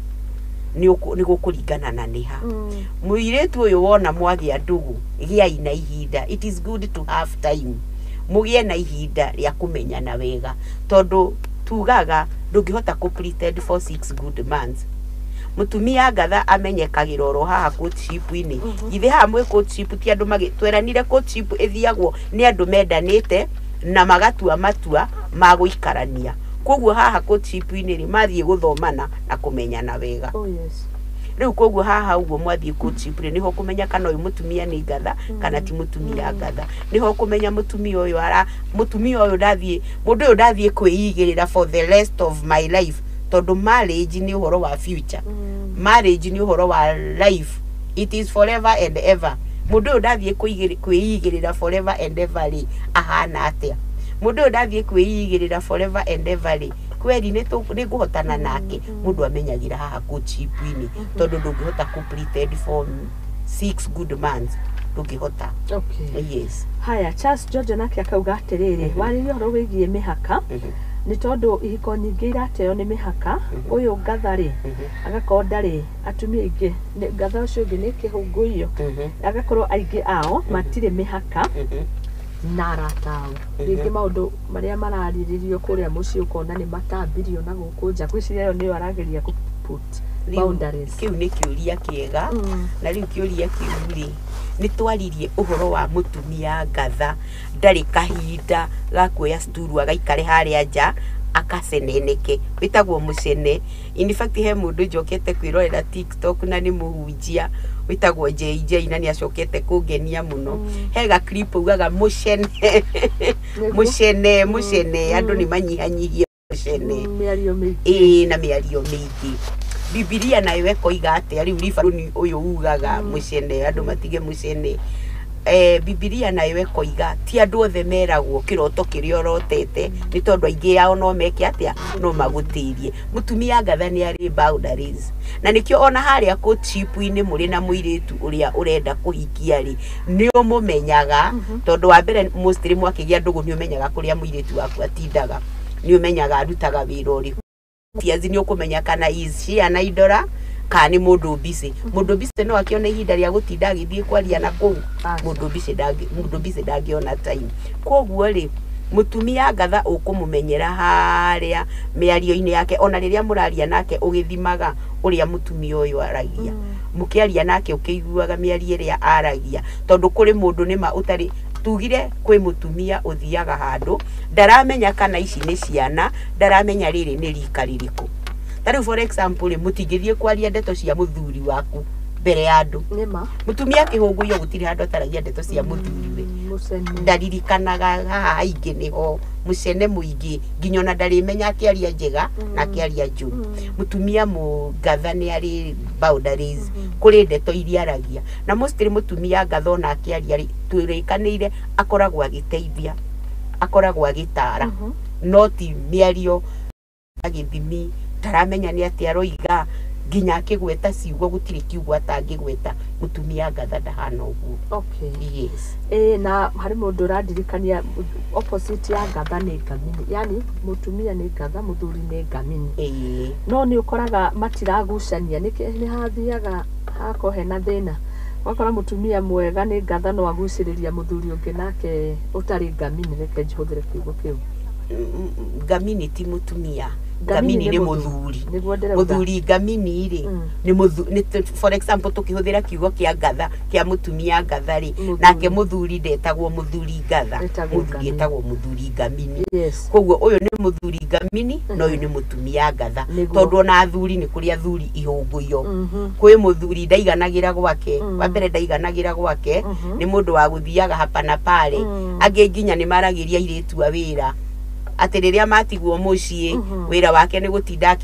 nĩ gũkũringana na nĩha. Mm. Mũirĩtu ũyũ wona mwagĩa ndũgũ, gĩai na ihinda. It is good to have time, mũgĩe na ihinda rĩa kũmenyana wega, tondũ tugaga ndũngĩhota kũ pretend for 6 good months. Mũtumia ngatha amenyekagĩra oro haha courtship-inĩ. Mhm. Githĩ haha mwĩ courtship ti andũ tweranire courtship ĩthiagwo nĩ andũ mendanĩte na magatua matua ma gũikarania. Koguo haha courtship-inĩ rĩ, mathiĩ gũthomana na kũmenyana wega. Oh yes. Rĩu koguo haha ũguo mwathiĩ courtship rĩ, nĩho kũmenya kana ũyũ mũtumia nĩ ngatha kana ti mũtumia ngatha. Nĩho kũmenya mũtumia ũyũ ara, mũtumia ũyũ ndathiĩ, mũndũ ũyũ ndathiĩ kwĩigĩrĩra for the rest of my life, tondũ marriage nĩ ũhoro wa future. Mm. Marriage nĩ ũhoro wa life, it is forever and ever. Mũndũ ũyũ ndathiĩ kwĩigĩrĩra forever and ever rĩ, ahana atĩa? Mũndũ ũyũ ndathiĩ kwĩigĩrĩra forever and ever rĩ, kweri nĩ ngũhotana nake. Mũndũ amenyagĩra haha courtship-inĩ, tondũ ndũngĩhota kũ pretend for 6 good months, ndũngĩhota. Okay. Yes. Haya, Charles George nake akauga atĩrĩrĩ, warĩria ũhoro wĩgiĩ mĩhaka, Mhm. nĩ tondũ ihiko nyingĩ irateo nĩ mĩhaka. Ũyũ ngatha rĩ, agakorwo ndarĩ atumia aingĩ, ngatha ũcio ũngĩ nĩ kĩhũngũiyo, Mhm. agakorwo aingĩ ao matirĩ mĩhaka Mhm. na arata ao. Rĩngĩ maũndũ marĩa mararĩrĩrio kũrĩa mũciĩ ũkona nĩ matambirio na gũkũ nja. Ngwĩciria ĩyo nĩyo arageria kũ put Rĩu, boundaries. Kĩu nĩ kĩũria kĩega. Mm. Na rĩu kĩũria kĩu rĩ, nĩ twaririe ũhoro wa mũtumia ngatha ndarĩ kahinda ga kuoya sturu agaikare harĩa nja akaceneneke, wĩtagwo mũcene. In fact he mũndũ njokete kwĩrorera TikTok na nĩ mũhunjia wĩtagwo JJ na nĩ acokete kũngenia mũno. He ga clip augaga mũcene, Nĩguo. mũcene, mũcene, andũ nĩ manyihanyihie mũcene. Mĩario mĩingĩ. Ĩĩ, na mĩario mĩingĩ. Bibilia nayo ĩkoiga atĩa? Rĩu ribarũni ũyũ ugaga mũcene, andũ matige mũcene. Bibilia nayo ĩkoiga ti andũ othe meragwo kĩroto kĩrĩa ũrotete, nĩ tondũ aingĩ ao no meke atĩa, no magũtĩrie. Mũtumia ngatha nĩ arĩ boundaries, na nĩkĩo ona harĩa courtship-inĩ mũrĩ na mũirĩtu ũrĩa ũrenda kũhikia rĩ, nĩ ũmũmenyaga, tondũ wa mbere mostly mwakĩgĩa ndũgũ nĩ ũmenyaga kũrĩa mũirĩtu waku atindaga, nĩ ũmenyaga arutaga wĩra ũrĩkũ. Tiazi nĩ ũkũmenya kana is she an idora kana nĩ mũndũ busy. Mũndũ busy no akĩone ihinda rĩa gũtinda agĩthiĩ kwaria na kũu. Aca. Mũndũ busy mũndũ busy ndangĩona time. Koguo rĩ, mũtumia ngatha ũkũmũmenyera harĩa mĩario-inĩ yake, ona rĩrĩa mũraria nake ũgĩthimaga ũrĩa mũtumia ũyũ aragia. Mũkĩaria nake ũkĩiguaga mĩario ĩrĩa aragia, tondũ kũrĩ mũndũ nĩma ũtarĩ, tugire kwĩ mũtumia ũthiaga handũ ndaramenya kana ici nĩ ciana, ndaramenya rĩrĩ nĩ rika rĩrĩkũ. Ta rĩu for example rĩ, mũtingĩthiĩ kwaria ndeto cia mũthuri waku mbere ya andũ. Nĩma. Mũtumia kĩhũngũiyo gũtirĩ handũ ataragia ndeto cia mũthuriwe. Mũcene. Ndaririkanaga haha haingĩ nĩho mũcene mũingĩ, nginya ona ndarĩmenya akĩaria njega na akĩaria njũru. Mũtumia mũngatha nĩ arĩ boundaries, kũrĩ ndeto iria aragia, na mostly mũtumia ngatha ona akĩaria rĩ, twĩrĩkanĩire akoragwo agĩteithia, akoragwo agĩtara, no ti mĩario ya gĩthimi Ndaramenya nĩ atĩa aroiga, nginya akĩgweta ciugo gũtirĩ kiugo atangĩgweta. Mũtumia ngatha ndahana ũguo. Okay. Yes. Ĩ na harĩ mũndũ ũrandirikania opposite ya ngatha nĩ ngamini, yani mũtumia nĩ ngatha, mũthuri nĩ ngamini. Ĩĩ. No nĩ ũkoraga matiragucania, nĩ hathiaga hakorwo hena thĩna, ũgakora mũtumia mwega nĩ ngatha no agucĩrĩria mũthuri ũngĩ nake ũtarĩ ngamini, reke njihũthĩre kiugo kĩu. Ngamini ti mũtumia, ngamini nĩ mũthuri. Nĩguo ndĩrauga. Mũthuri ngamini rĩ, nĩ for example tũkĩhũthĩra kiugo kĩa ngatha kĩa mũtumia ngatha rĩ, Mũthuri. nake mũthuri ndetagwo mũthuri ngatha, Etagwo mũthuri ngamini. etagwo mũthuri ngamini. Yes. Koguo ũyũ nĩ mũthuri ngamini na ũyũ nĩ mũtumia ngatha. Nĩguo. Tondũ ona athuri nĩ kũrĩ athuri ihũngũyo. Kwĩ mũthuri ndaiganagĩra gwake, wa mbere ndaiganagĩra gwake, nĩ mũndũ wa gũthiaga hapa na pale. Angĩ nginya nĩ maragĩria airĩtu a wĩra, atĩ rĩrĩa matigwo mũciĩ, wĩra wake nĩ gũtinda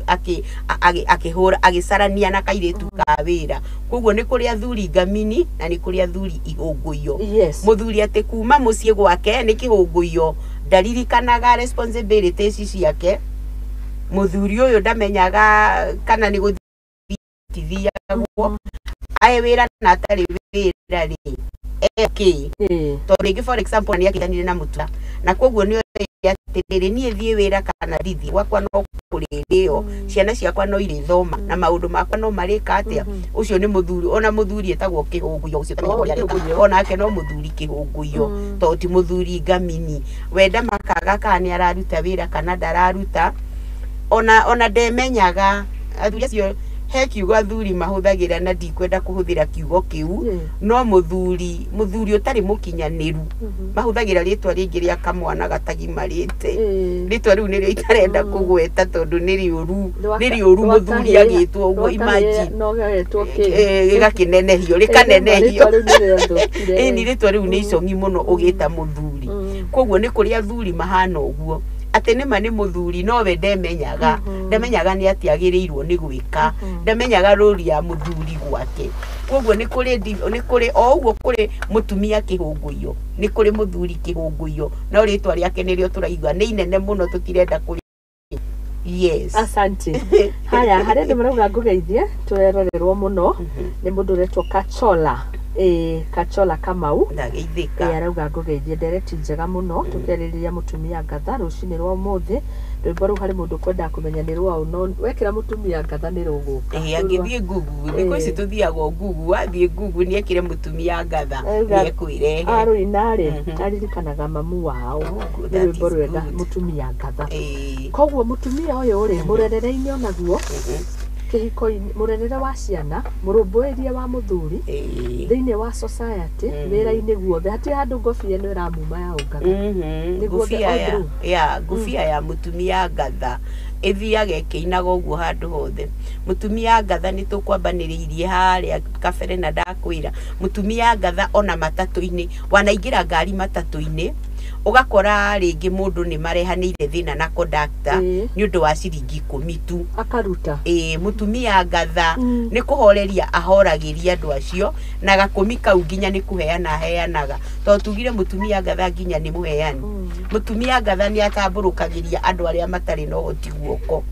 akĩhũra agĩcarania na kairĩtu ka wĩra. Koguo nĩ kũrĩ athuri ngamini na nĩ kũrĩ athuri ihũngũyo. Yes. Mũthuri atĩ kuma mũciĩ gwake nĩ kĩhũngũyo, ndaririkanaga responsibilities ciake. Mũthuri ũyũ ndamenyaga kana nĩ gũthitithiagwo ae wĩra na atarĩ wĩra rĩ, eke Ĩĩ. tondũ rĩngĩ for example nĩ akĩganire na mũtumia, na koguo nĩ oĩ atĩrĩrĩ, niĩ thiĩ wĩra kana ndithiĩ, gwakwa no kũrĩrĩo, ciana ciakwa no irĩthoma na maũndũ makwa no marĩka atĩa. Ũcio nĩ mũthuri, ona mũthuri etagwo kĩhũngũyo ũcio ũtamenya Oh, ũrĩa areka. kĩhũngũyo. Onake no mũthuri kĩhũngũyo, tondũ ti mũthuri ngamini. Wenda makaga kana nĩ araruta wĩra kana ndararuta, ona ndemenyaga. Athuri acio he kiugo athuri mahũthagĩra na ndikwenda kũhũthĩra kiugo kĩu, no mũthuri ũtarĩ mũkinyanĩru mahũthagĩra rĩtwa rĩngĩ rĩa kamwana gatagimarĩte. Rĩtwa rĩu nĩrĩo itarenda kũgweta tondũ nĩ rĩũru, nĩ rĩũru mũthuri agĩtwo ũguo, imagine. No getwo kĩ? Gĩgakĩnenehio, rĩkanenehio. Rĩtwa rĩu nĩrĩathũkire. Ĩni rĩtwa rĩu nĩ icong'i mũno ũgĩta mũthuri. Koguo nĩ kũrĩ athuri mahana ũguo, atĩ nĩma nĩ mũthuri no we ndemenyaga, ndamenyaga nĩ atĩa agĩrĩirwo nĩ gwĩka, ndamenyaga rũri ya mũthuri gwake. Koguo nĩ kũrĩ nĩ kũrĩ o ũguo kũrĩ mũtumia kĩhũngũyo, nĩ kũrĩ mũthuri kĩhũngũyo, no rĩtwa rĩake nĩrĩo tũraigua nĩ inene mũno tũtirenda kũrĩ. Yes. Asante. Haya, harĩ andũ marauga ngũgeithie, tũrerorerwo mũno nĩ mũndũ ũretwo Kachola. Ĩĩ, Kachola Kamau. Ndageithĩka. Ĩĩ, arauga ngũgeithie, ndereti njega mũno, tũkĩarĩrĩria mũtumia ngatha rũcinĩ rwa ũmũthĩ. Rwĩmbo rũu harĩ mũndũ ũkwendaga kũmenya nĩ rwaũ, no wekĩra mũtumia ngatha nĩ rũgũka. Ĩĩ, angĩthiĩ Google, thikũ ici tũthiaga o Google, wathiĩ Google nĩ ekĩre mũtumia ngatha Auga- nĩ ekwĩrehe. Arũina rĩ, aririkanaga mamu wao. Oh, Nĩ that rwĩmbo is rwega, good. mũtumia ngatha. Ĩĩ. Koguo mũtumia ũyũ rĩ, mũrerere-inĩ onaguo, kĩhiko-inĩ, mũrerere wa ciana, mũrũmbũĩrie wa mũthuri, Ĩĩ. thĩinĩ wa society, wĩra-inĩ guothe, hatirĩ handũ ngobia ĩno ĩramuma ya ũngatha. Nĩguo the Ngũbia all ya through. ya ngũbia ya mũtumia ngatha ĩthiaga ĩkĩinaga ũguo handũ hothe. Mũtumia ngatha nĩ tũkwambanĩrĩirie harĩa kabere na ndakwĩra mũtumia ngatha ona matatũ-inĩ, wanaingĩra ngari matatũ-inĩ ũgakora rĩngĩ mũndũ nĩ marehanĩire thĩna na kondakta nĩ ũndũ wa ciringi 10 tu. Akaruta. Ĩĩ, mũtumia ngatha nĩ kũhoreria ahoragĩria andũ acio, na gakũmi kau nginya nĩ kũheana aheanaga, tondũ tugire mũtumia ngatha nginya nĩ mũheani. Mũtumia ngatha nĩ atambũrũkagĩria andũ arĩa matarĩ na ũhoti guoko.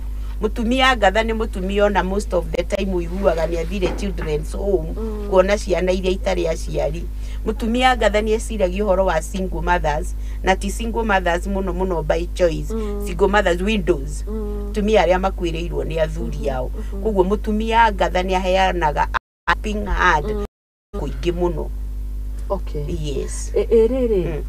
Mũtumia ngatha nĩ mũtumia ona most of the time ũiguaga nĩ athire children's home kuona ciana iria itarĩ aciari. Mũtumia ngatha nĩ eciragia ũhoro wa single mothers, na ti single mothers mũno mũno by choice, single mothers widows, atumia arĩa makuĩrĩirwo nĩ athuri ao. Koguo mũtumia ngatha nĩ aheanaga helping hand kũingĩ mũno. Okay. Yes. Ĩ rĩrĩ,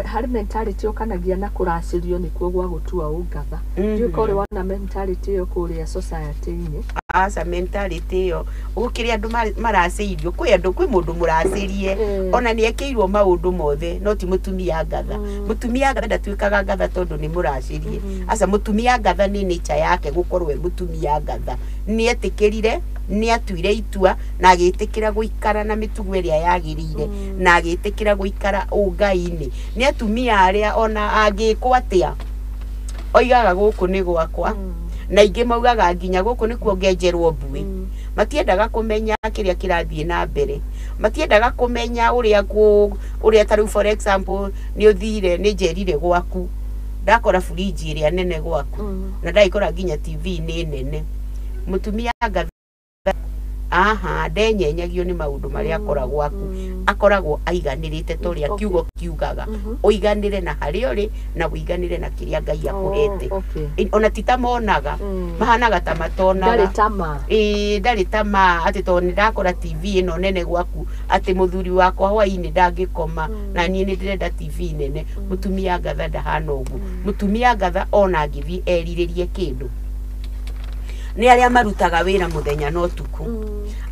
harĩ mentality ũkanagia na kũracĩrio nĩkuo gwa gũtua ũngatha. Ndiũĩ korwo ũrĩ wona mentality ĩyo kũrĩa society-inĩ. Aca, mentality ĩyo gũkĩrĩ andũ maracĩirio, kwĩ andũ, kwĩ mũndũ mũracĩrie ona nĩ ekĩirwo maũndũ mothe, no ti mũtumia ngatha. Mũtumia ngatha ndatuĩkaga ngatha tondũ nĩ mũracĩrie. Aca, mũtumia ngatha nĩ nature yake gũkorwo e mũtumia ngatha. Nĩ etĩkĩrire, nĩ atuire itua na agĩtĩkĩra gũikara na mĩtugo ĩrĩa yagĩrĩire, na agĩtĩkĩra gũikara ũngai-inĩ. Nĩ atumia arĩa ona angĩkwo atĩa oigaga gũkũ nĩ gwakwa, na ingĩ maugaga nginya gũkũ nĩkuo ngenjerwo mbuĩ. Matiendaga kũmenya kĩrĩa kĩrathiĩ na mbere, matiendaga kũmenya ũrĩa ta rĩu for example nĩ ũthire nĩ njerire gwaku, Ndakora fridge ĩrĩa nene gwaku na ndaikora nginya TV nĩ nene. Mũtumia ngatha aha ndenyenyagio nĩ maũndũ marĩa akoragwo aku, akoragwo aiganĩrĩte ta ũrĩa kiugo kiugaga, ũiganĩre na harĩa ũrĩ na ũiganĩre na kĩrĩa Ngai akũhete. Ona ti ta monaga, mahanaga ta matonaga. Ndarĩ tama. Ĩĩ, ndarĩ tama atĩ tondũ nĩ ndakora TV ĩno nene gwaku atĩ mũthuri wakwa hwainĩ ndangĩkoma na niĩ nĩ ndĩrenda TV nene. Mũtumia ngatha ndahana ũguo. Mũtumia ngatha ona angĩthiĩ erirĩrie kĩndũ, nĩ arĩa marutaga wĩra mũthenya na ũtukũ,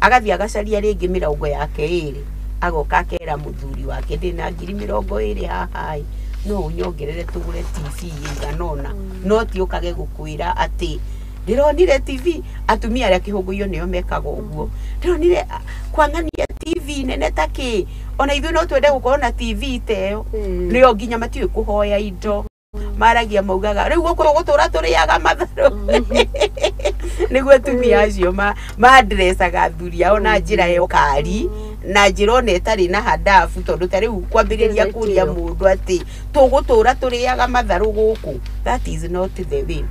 agathiĩ agacaria rĩngĩ mĩrongo yake ĩrĩ, agoka akera mũthuri wake ndĩna 20,000 haha ĩ, no ũnyongerere tũgũre TV ĩigana ũna, no ti ũkage gũkwĩra atĩ ndĩronire TV. Atumia arĩa kĩhũngũio nĩo mekaga ũguo, ndĩronire kwang'ania TV nene ta kĩ, ona ithuĩ no twende gũkorwo na TV ta ĩyo. Nĩo nginya matiũĩ kũhoya indo, maragia maugaga rĩu gũkũ gũtũra tũrĩaga matharũ. Nĩguo atumia acio mandressaga athuri ao na njĩra ya ũkari na njĩra ona ĩtarĩ na handabu, tondũ ta rĩu kwambĩrĩria kũria mũndũ atĩ tũgũtũra tũrĩaga matharũ gũkũ, that is not the way.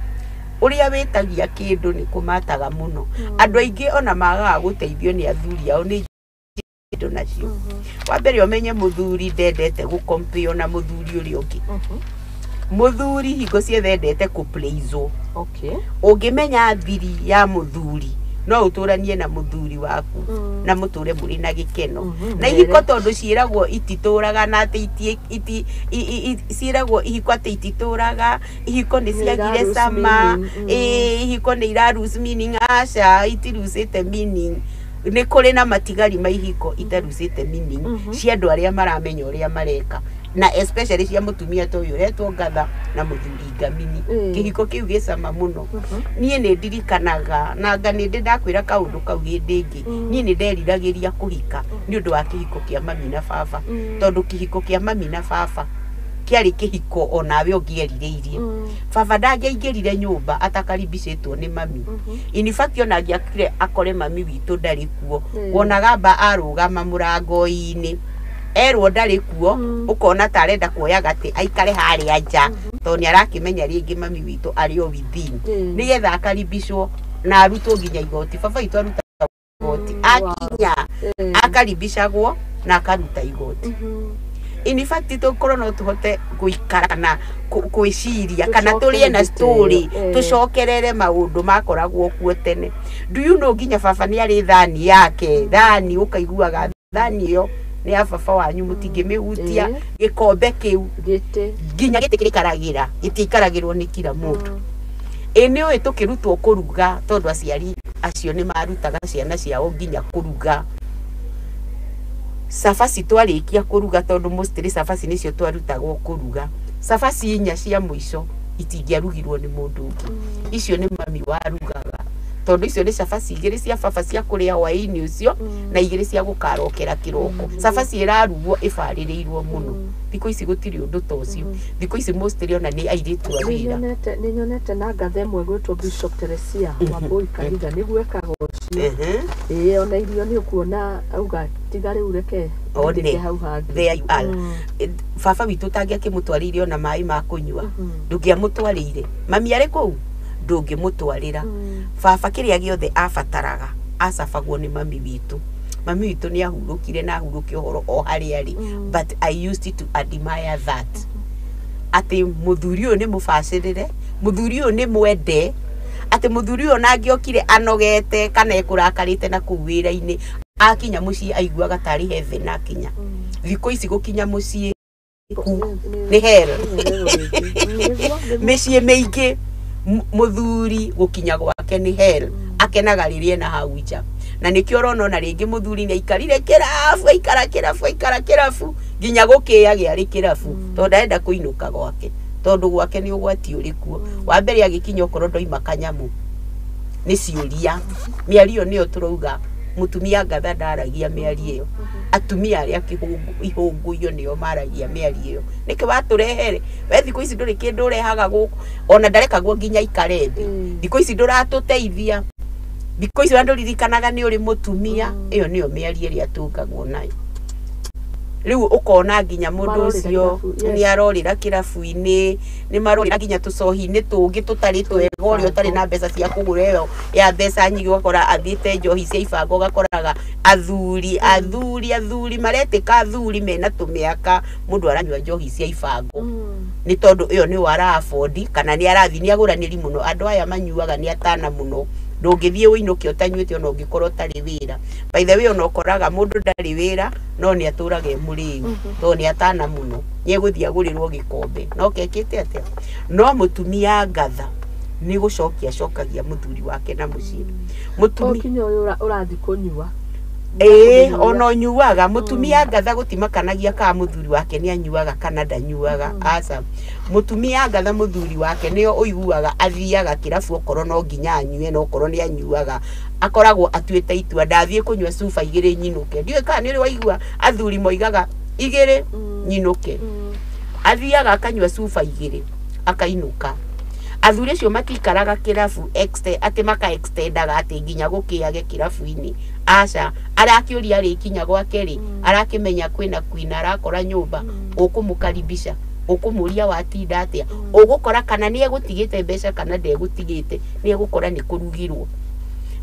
Ũrĩa wĩtagia kĩndũ nĩ kũmataga mũno. Andũ aingĩ ona magaga gũteithio nĩ athuri ao nĩ indo nacio. Wa mbere ũmenye mũthuri ndendete gũkompĩo na mũthuri ũrĩa ũngĩ. Mũthuri hingo ciothe endete kũpleaswo. Ũngĩmenya thiri ya mũthuri no ũtũranie na mũthuri waku na mũtũre mũrĩ na gĩkeno. Na ihiko tondũ ciĩragwo ititũraga na atĩ ciĩragwo ihiko atĩ ititũraga, ihiko nĩ ciagire cama, ĩĩ ihiko nĩ ira lose meaning. Aca, itirucĩte meaning. Nĩ kũrĩ na matigari ma ihiko itarucĩte meaning cia andũ arĩa maramenya ũrĩa mareka, na especially cia mũtumia ta ũyũ ũretwo ngatha na mũthuri ngamini. Kĩhiko kĩu gĩcama mũno. Niĩ nĩ ndirikanaga na anga nĩ ndĩ ndakwĩra kaũndũ kau hĩndĩ ĩngĩ. Niĩ nĩ nderiragĩria kũhika nĩ ũndũ wa kĩhiko kĩa mami na baba, tondũ kĩhiko kĩa mami na baba kĩarĩ kĩhiko onawe ũngĩerirĩirie. Baba ndangĩaingĩrire nyũmba atakaribicĩtwo nĩ mami. In fact ona angĩakire akore mami witũ ndarĩ kuo, wonaga mba arũgama mũrango-inĩ erwo ndarĩ kuo, ũkona ta arenda kuoya gatĩ aikare harĩa nja, tondũ nĩ arakĩmenya rĩngĩ mami witũ arĩ o within, nĩgetha akaribicwo na arutwo nginya igoti. Baba witũ aruta igoti akinya akaribicagwo na akaruta igoti. In fact tũkorwo no tũhote gũikara kana gwĩciria kana tũrĩe na story, tũcokerere maũndũ makoragwo kuo tene. Do you know nginya baba nĩ arĩ thani yake, thani ũkaiguaga thani ĩyo nĩ ya baba wanyu, mũtingĩmĩhutia. Gĩkombe kĩu, gĩtĩ, nginya gĩtĩ kĩrĩikaragĩra, gĩtiikaragĩrwo nĩ kila mũndũ. Ĩ nĩ ũĩ tũkĩrutwo kũruga, tondũ aciari acio nĩ marutaga ciana ciao nginya kũruga. Cabaci twarĩkia kũruga, tondũ mostly cabaci nĩcio twarutagwo kũruga, cabaci inya cia mũico itingĩarugirwo nĩ mũndũ ũngĩ, icio nĩ mami warugaga, tondũ icio nĩ cabaci igĩrĩ cia baba cia kũrĩa hwaĩ-inĩ ũcio na igĩrĩ cia gũkarokera kĩroko. Cabaci ĩrarugwo ĩbarĩrĩirwo mũno. Thikũ ici gũtirĩ ũndũ ta ũcio. Thikũ ici mostly ona nĩ airĩtu a wĩra. Nĩ nyonete na ngatha ĩmwe gwĩtwo Bishop Teresia Wambui Kahiga nĩguo ekaga ũcio. Ĩĩ, ona irio nĩ ũkuona auga tiga rĩu reke One. ndĩke hau hangĩ. There you are. Baba witũ ũtangĩakĩmũtwarĩire ona maĩ ma kũnyua, ndũngĩamũtwarĩire. Mami arĩ kũu ndũngĩmũtwarĩra. Baba kĩrĩa gĩothe abataraga acabagwo nĩ mami witũ. Mami witũ nĩ ahurũkire na ahurũke ũhoro o harĩa arĩ, but I used to admire that atĩ mũthuri ũyũ nĩ mũbacĩrĩre, mũthuri ũyũ nĩ mwende, atĩ mũthuri ũyũ ona angĩokire anogete kana ekũrakarĩte na kũu wĩra-inĩ, akinya mũciĩ aiguaga tarĩ heaven akinya. Thikũ ici gũkinya mũciĩ nĩ hell. Mĩciĩ mĩingĩ mũthuri gũkinya gwake nĩ hell, akenaga rĩrĩa ena hau nja. Na nĩkĩo ũrona ona rĩngĩ mũthuri nĩ aikarire kĩrabu, aikara kĩrabu, aikara kĩrabu nginya gũkĩĩa gĩarĩ kĩrabu, tondũ ndarenda kũinũka gwake, tondũ gwake nĩ ũgwati ũrĩ kuo. Wa mbere agĩkinya okorwo ndoima kanyamũ nĩ ciũria, mĩario nĩyo tũrauga mũtumia ngatha ndaragia mĩario ĩyo. Atumia arĩa ihũngũio nĩo maragia mĩario ĩyo. Nĩkĩ watũrehere we? Thikũ ici ndũrĩ kĩndũ ũrehaga gũkũ, ona ndarekagwo nginya aikare thĩ. Thikũ ici ndũratũteithia, thikũ ici ona ndũririkanaga nĩ ũrĩ mũtumia. Ĩyo nĩyo mĩario ĩrĩa tũngagwo nayo. Rĩu ũkona nginya mũndũ Marorĩra ũcio kĩrabu, yes. nĩ arorĩra kĩrabu-inĩ, nĩ marorĩra nginya tũcohi-inĩ tũngĩ tũtarĩ twega, ũrĩa ũtarĩ na mbeca cia kũgũra ĩyo ya mbeca nyingĩ, ũgakora athiĩte njohi cia ibango, ũgakoraga athuri athuri athuri maretĩka athuri mena tũmĩaka, mũndũ aranyua njohi cia ibango nĩ tondũ ĩyo nĩyo ara afford, kana nĩ arathiĩ nĩ agũranĩri mũno. Andũ aya manyuaga nĩ atana mũno, ndũngĩthiĩ ũinũke ũtanyuĩte ona ũngĩkorwo ũtarĩ wĩra. By the way, ona ũkoraga mũndũ ndarĩ wĩra no nĩ atũraga e mũrĩu tondũ nĩ atana mũno, nĩ egũthiĩ agũrĩrwo gĩkombe no kekĩte atĩa. No mũtumia ngatha nĩ gũcokia acokagia mũthuri wake na mũciĩ. Mũtumia kinya ũyũ ũrathiĩ kũnyua. Ĩĩ, ona ũnyuaga mũtumia ngatha gũtimakanagia kana mũthuri wake nĩ anyuaga kana ndanyuaga, aca. Mũtumia ngatha mũthuri wake nĩo ũiguaga athiaga kĩrabu okorwo no nginya anyue, na okorwo nĩ anyuaga akoragwo atuĩte itua ndathiĩ kũnyua cuba igĩrĩ nyinũke. Ndiũĩ kana nĩ ũrĩ waigua athuri moigaga igĩrĩ nyinũke. Athiaga akanyua cuba igĩrĩ akainũka. Athuri acio matikaraga kĩrabu atĩ maka extendaga atĩ nginya gũkĩage kĩrabu-inĩ, aca. Arakĩũria arĩkinya gwake rĩ, arakĩmenya kwĩna kwina, arakora nyũmba, ũkũmũkaribisha, ũkũmũria watinda atĩa, ũgũkora kana nĩ egũtigĩte mbeca kana ndegũtigĩte, nĩ egũkora nĩ kũrugirwo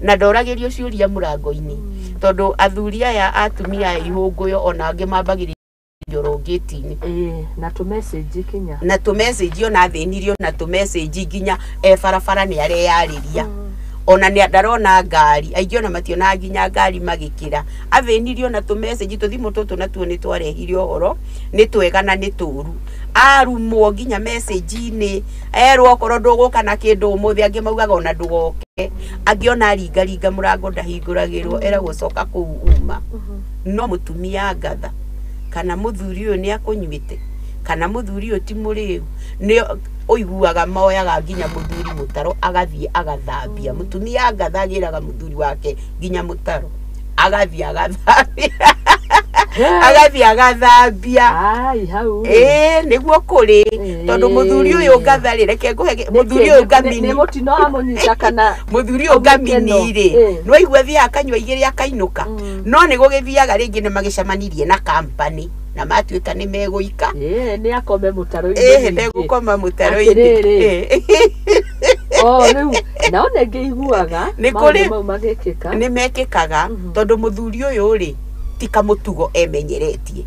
na ndoragĩrio ciũria mũrango-inĩ, tondũ athuri aya atumia aya ihũngũyo ona angĩ mambagĩrĩria oro ngĩti-inĩ. Ĩĩ, na tũ message kinya na tũ message ona athĩnirio na tũ message nginya e barabara nĩ areyarĩria, ona nĩ ndarona ngari, aingĩ ona mationaga nginya ngari magĩkĩra, athĩnirio na tũ message. Tũthimũ tũtũ natuo nĩ twarehire ũhoro nĩ twega na nĩ tũru, arumwo nginya message-inĩ, erwo okorwo ndũgũka na kĩndũ ũmũthĩ, angĩ maugaga ona ndũgoke, angĩ ona aringaringa mũrango ndahingũragĩrwo, eragwo coka kũu uma. No mũtumia ngatha kana mũthuri ũyũ nĩ akũnyuĩte kana mũthuri ũyũ ti mũrĩu, nĩ ũiguaga moyaga nginya mũthuri mũtaro agathiĩ agathambia. Mũtumia ngatha agĩraga mũthuri wake nginya mũtaro agathiĩ agathambia, agathiĩ agathambia. Ai hau. Ĩĩ, nĩguo kũrĩ, tondũ mũthuri ũyũ ngatha rĩ, reke ngũhe mũthuri ũyũ ngamini nĩ mũtino amũnyita kana mũthuri ũyũ ngamini rĩ, Ĩĩ. nĩ waigua athiaga akanyua igĩrĩ akainũka, no nĩ gũgĩthiaga rĩngĩ nĩ magĩcemanirie na company na matuĩka nĩ megũika. Ĩĩ, nĩ akome mũtaro-inĩ ĩhĩ rĩngĩ. Ndegũkoma mũtaro-inĩ. Atĩrĩrĩ. Ĩĩ. O rĩu nao nĩ iguaga Nĩ maũndũ kũrĩ- mau magĩkĩka. Nĩ mekĩkaga tondũ mũthuri ũyũ rĩ ti kamũtugo emenyeretie,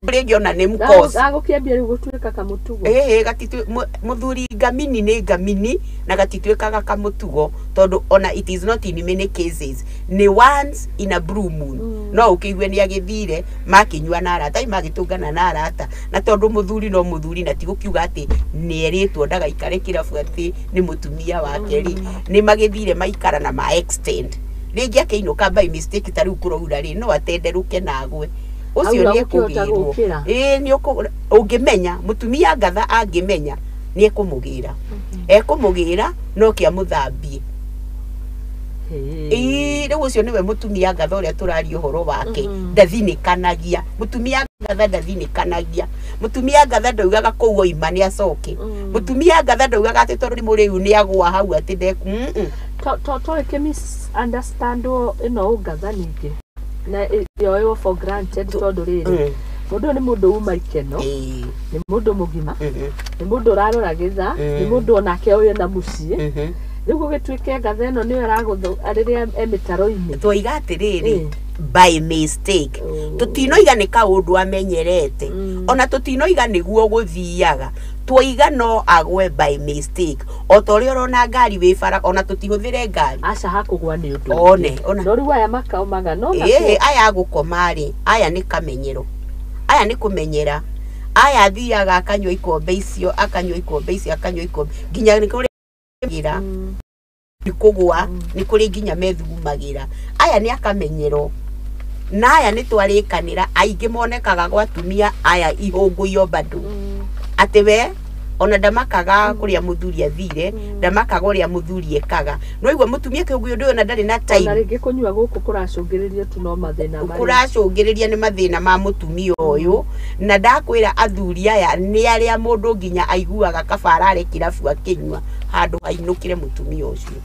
rĩngĩ ona nĩ mkosi. Agũkĩambia rĩu gũtuĩka kamũtugo. Ĩhĩ, mũthuri ngamini nĩ ngamini na gatituĩkaga kamũtugo, tondũ ona it is not in many cases, nĩ once in a blue moon. No ũkĩigue nĩ agĩthire makĩnyua na arata, ai magĩtũngana na arata, na tondũ mũthuri no mũthuri na ti gũkiuga atĩ nĩ erĩtwo ndagaikare kĩrabu atĩ nĩ mũtumia wake rĩ, nĩ magĩthire maikara na ma extend, rĩngĩ akĩinũka by mistake ta rĩu kũraura rĩ, no atenderũke na agwe ũcio. Aura Nĩ gũkĩhota ekũgĩrwo. gũkĩra. Ĩĩ, nĩ ũngĩmenya mũtumia ngatha angĩmenya nĩ ekũmũgĩra, ekũmũgĩra no kĩamũthambie. Hĩ. Ĩĩ, rĩu ũcio nĩwe mũtumia ngatha ũrĩa tũraria ũhoro wake. Ndathinĩkanagia mũtumia ngatha, ndathinĩkanagia mũtumia ngatha, ndaugaga kũu oima nĩ acoke. Mũtumia ngatha ndaugaga atĩ tondũ nĩ mũrĩu nĩ agwa hau atĩ ndeku. To ĩkĩ misunderstandwo ĩno ũngatha ningĩ na yoywo for granted, tondũ rĩrĩ, mũndũ ũyũ nĩ mũndũ uma ikeno, nĩ mũndũ mũgima, nĩ mũndũ ũrarora gĩtha, nĩ mũndũ onake ũyũ na mũciĩ. Rĩu gũgĩtuĩke ngatha ĩno nĩyo ĩragũthũ rĩrĩa e mĩtaro-inĩ. Twoiga atĩrĩrĩ, by mistake. Oh. Tũtinoiga nĩ kaũndũ amenyerete, ona tũtinoiga nĩguo gũthiaga, twoiga no agwe by mistake, o ta ũrĩa ũrona ngari wĩ bara, ona tũtihũthĩre ngari. Aca, hakũgwa nĩ ũndũ One, ũngĩ. ona. No rĩu aya makaomaga no Ĩĩ, aya agũkoma rĩ, aya nĩ kamenyero, aya nĩ kũmenyera, aya athiaga akanyua ikombe icio, akanyua ikombe icio, akanyua ikombe nginya nĩ kũrĩ gĩra nĩ kũgwa, nĩ kũrĩ nginya methugumagĩra. Aya nĩ akamenyero, na aya nĩ twarĩkanĩra aingĩ monekaga gwa atumia aya ihũngũio bado, atĩ we ona ndamakaga kũrĩa mũthuri athire, ndamakaga ũrĩa mũthuri ekaga, no igua mũtumia kĩhũngũyũ ndũyũ ona ndarĩ na Ona time. rĩngĩ kũnyua gũkũ kũracũngĩrĩrio tu no mathĩna marĩa Kũracũngĩrĩria nĩ mathĩna ma mũtumia ũyũ, na ndakwĩra athuri aya nĩ arĩa mũndũ nginya aiguaga kaba arare kĩrabu akĩnyua handũ hainũkĩre mũtumia ũcio.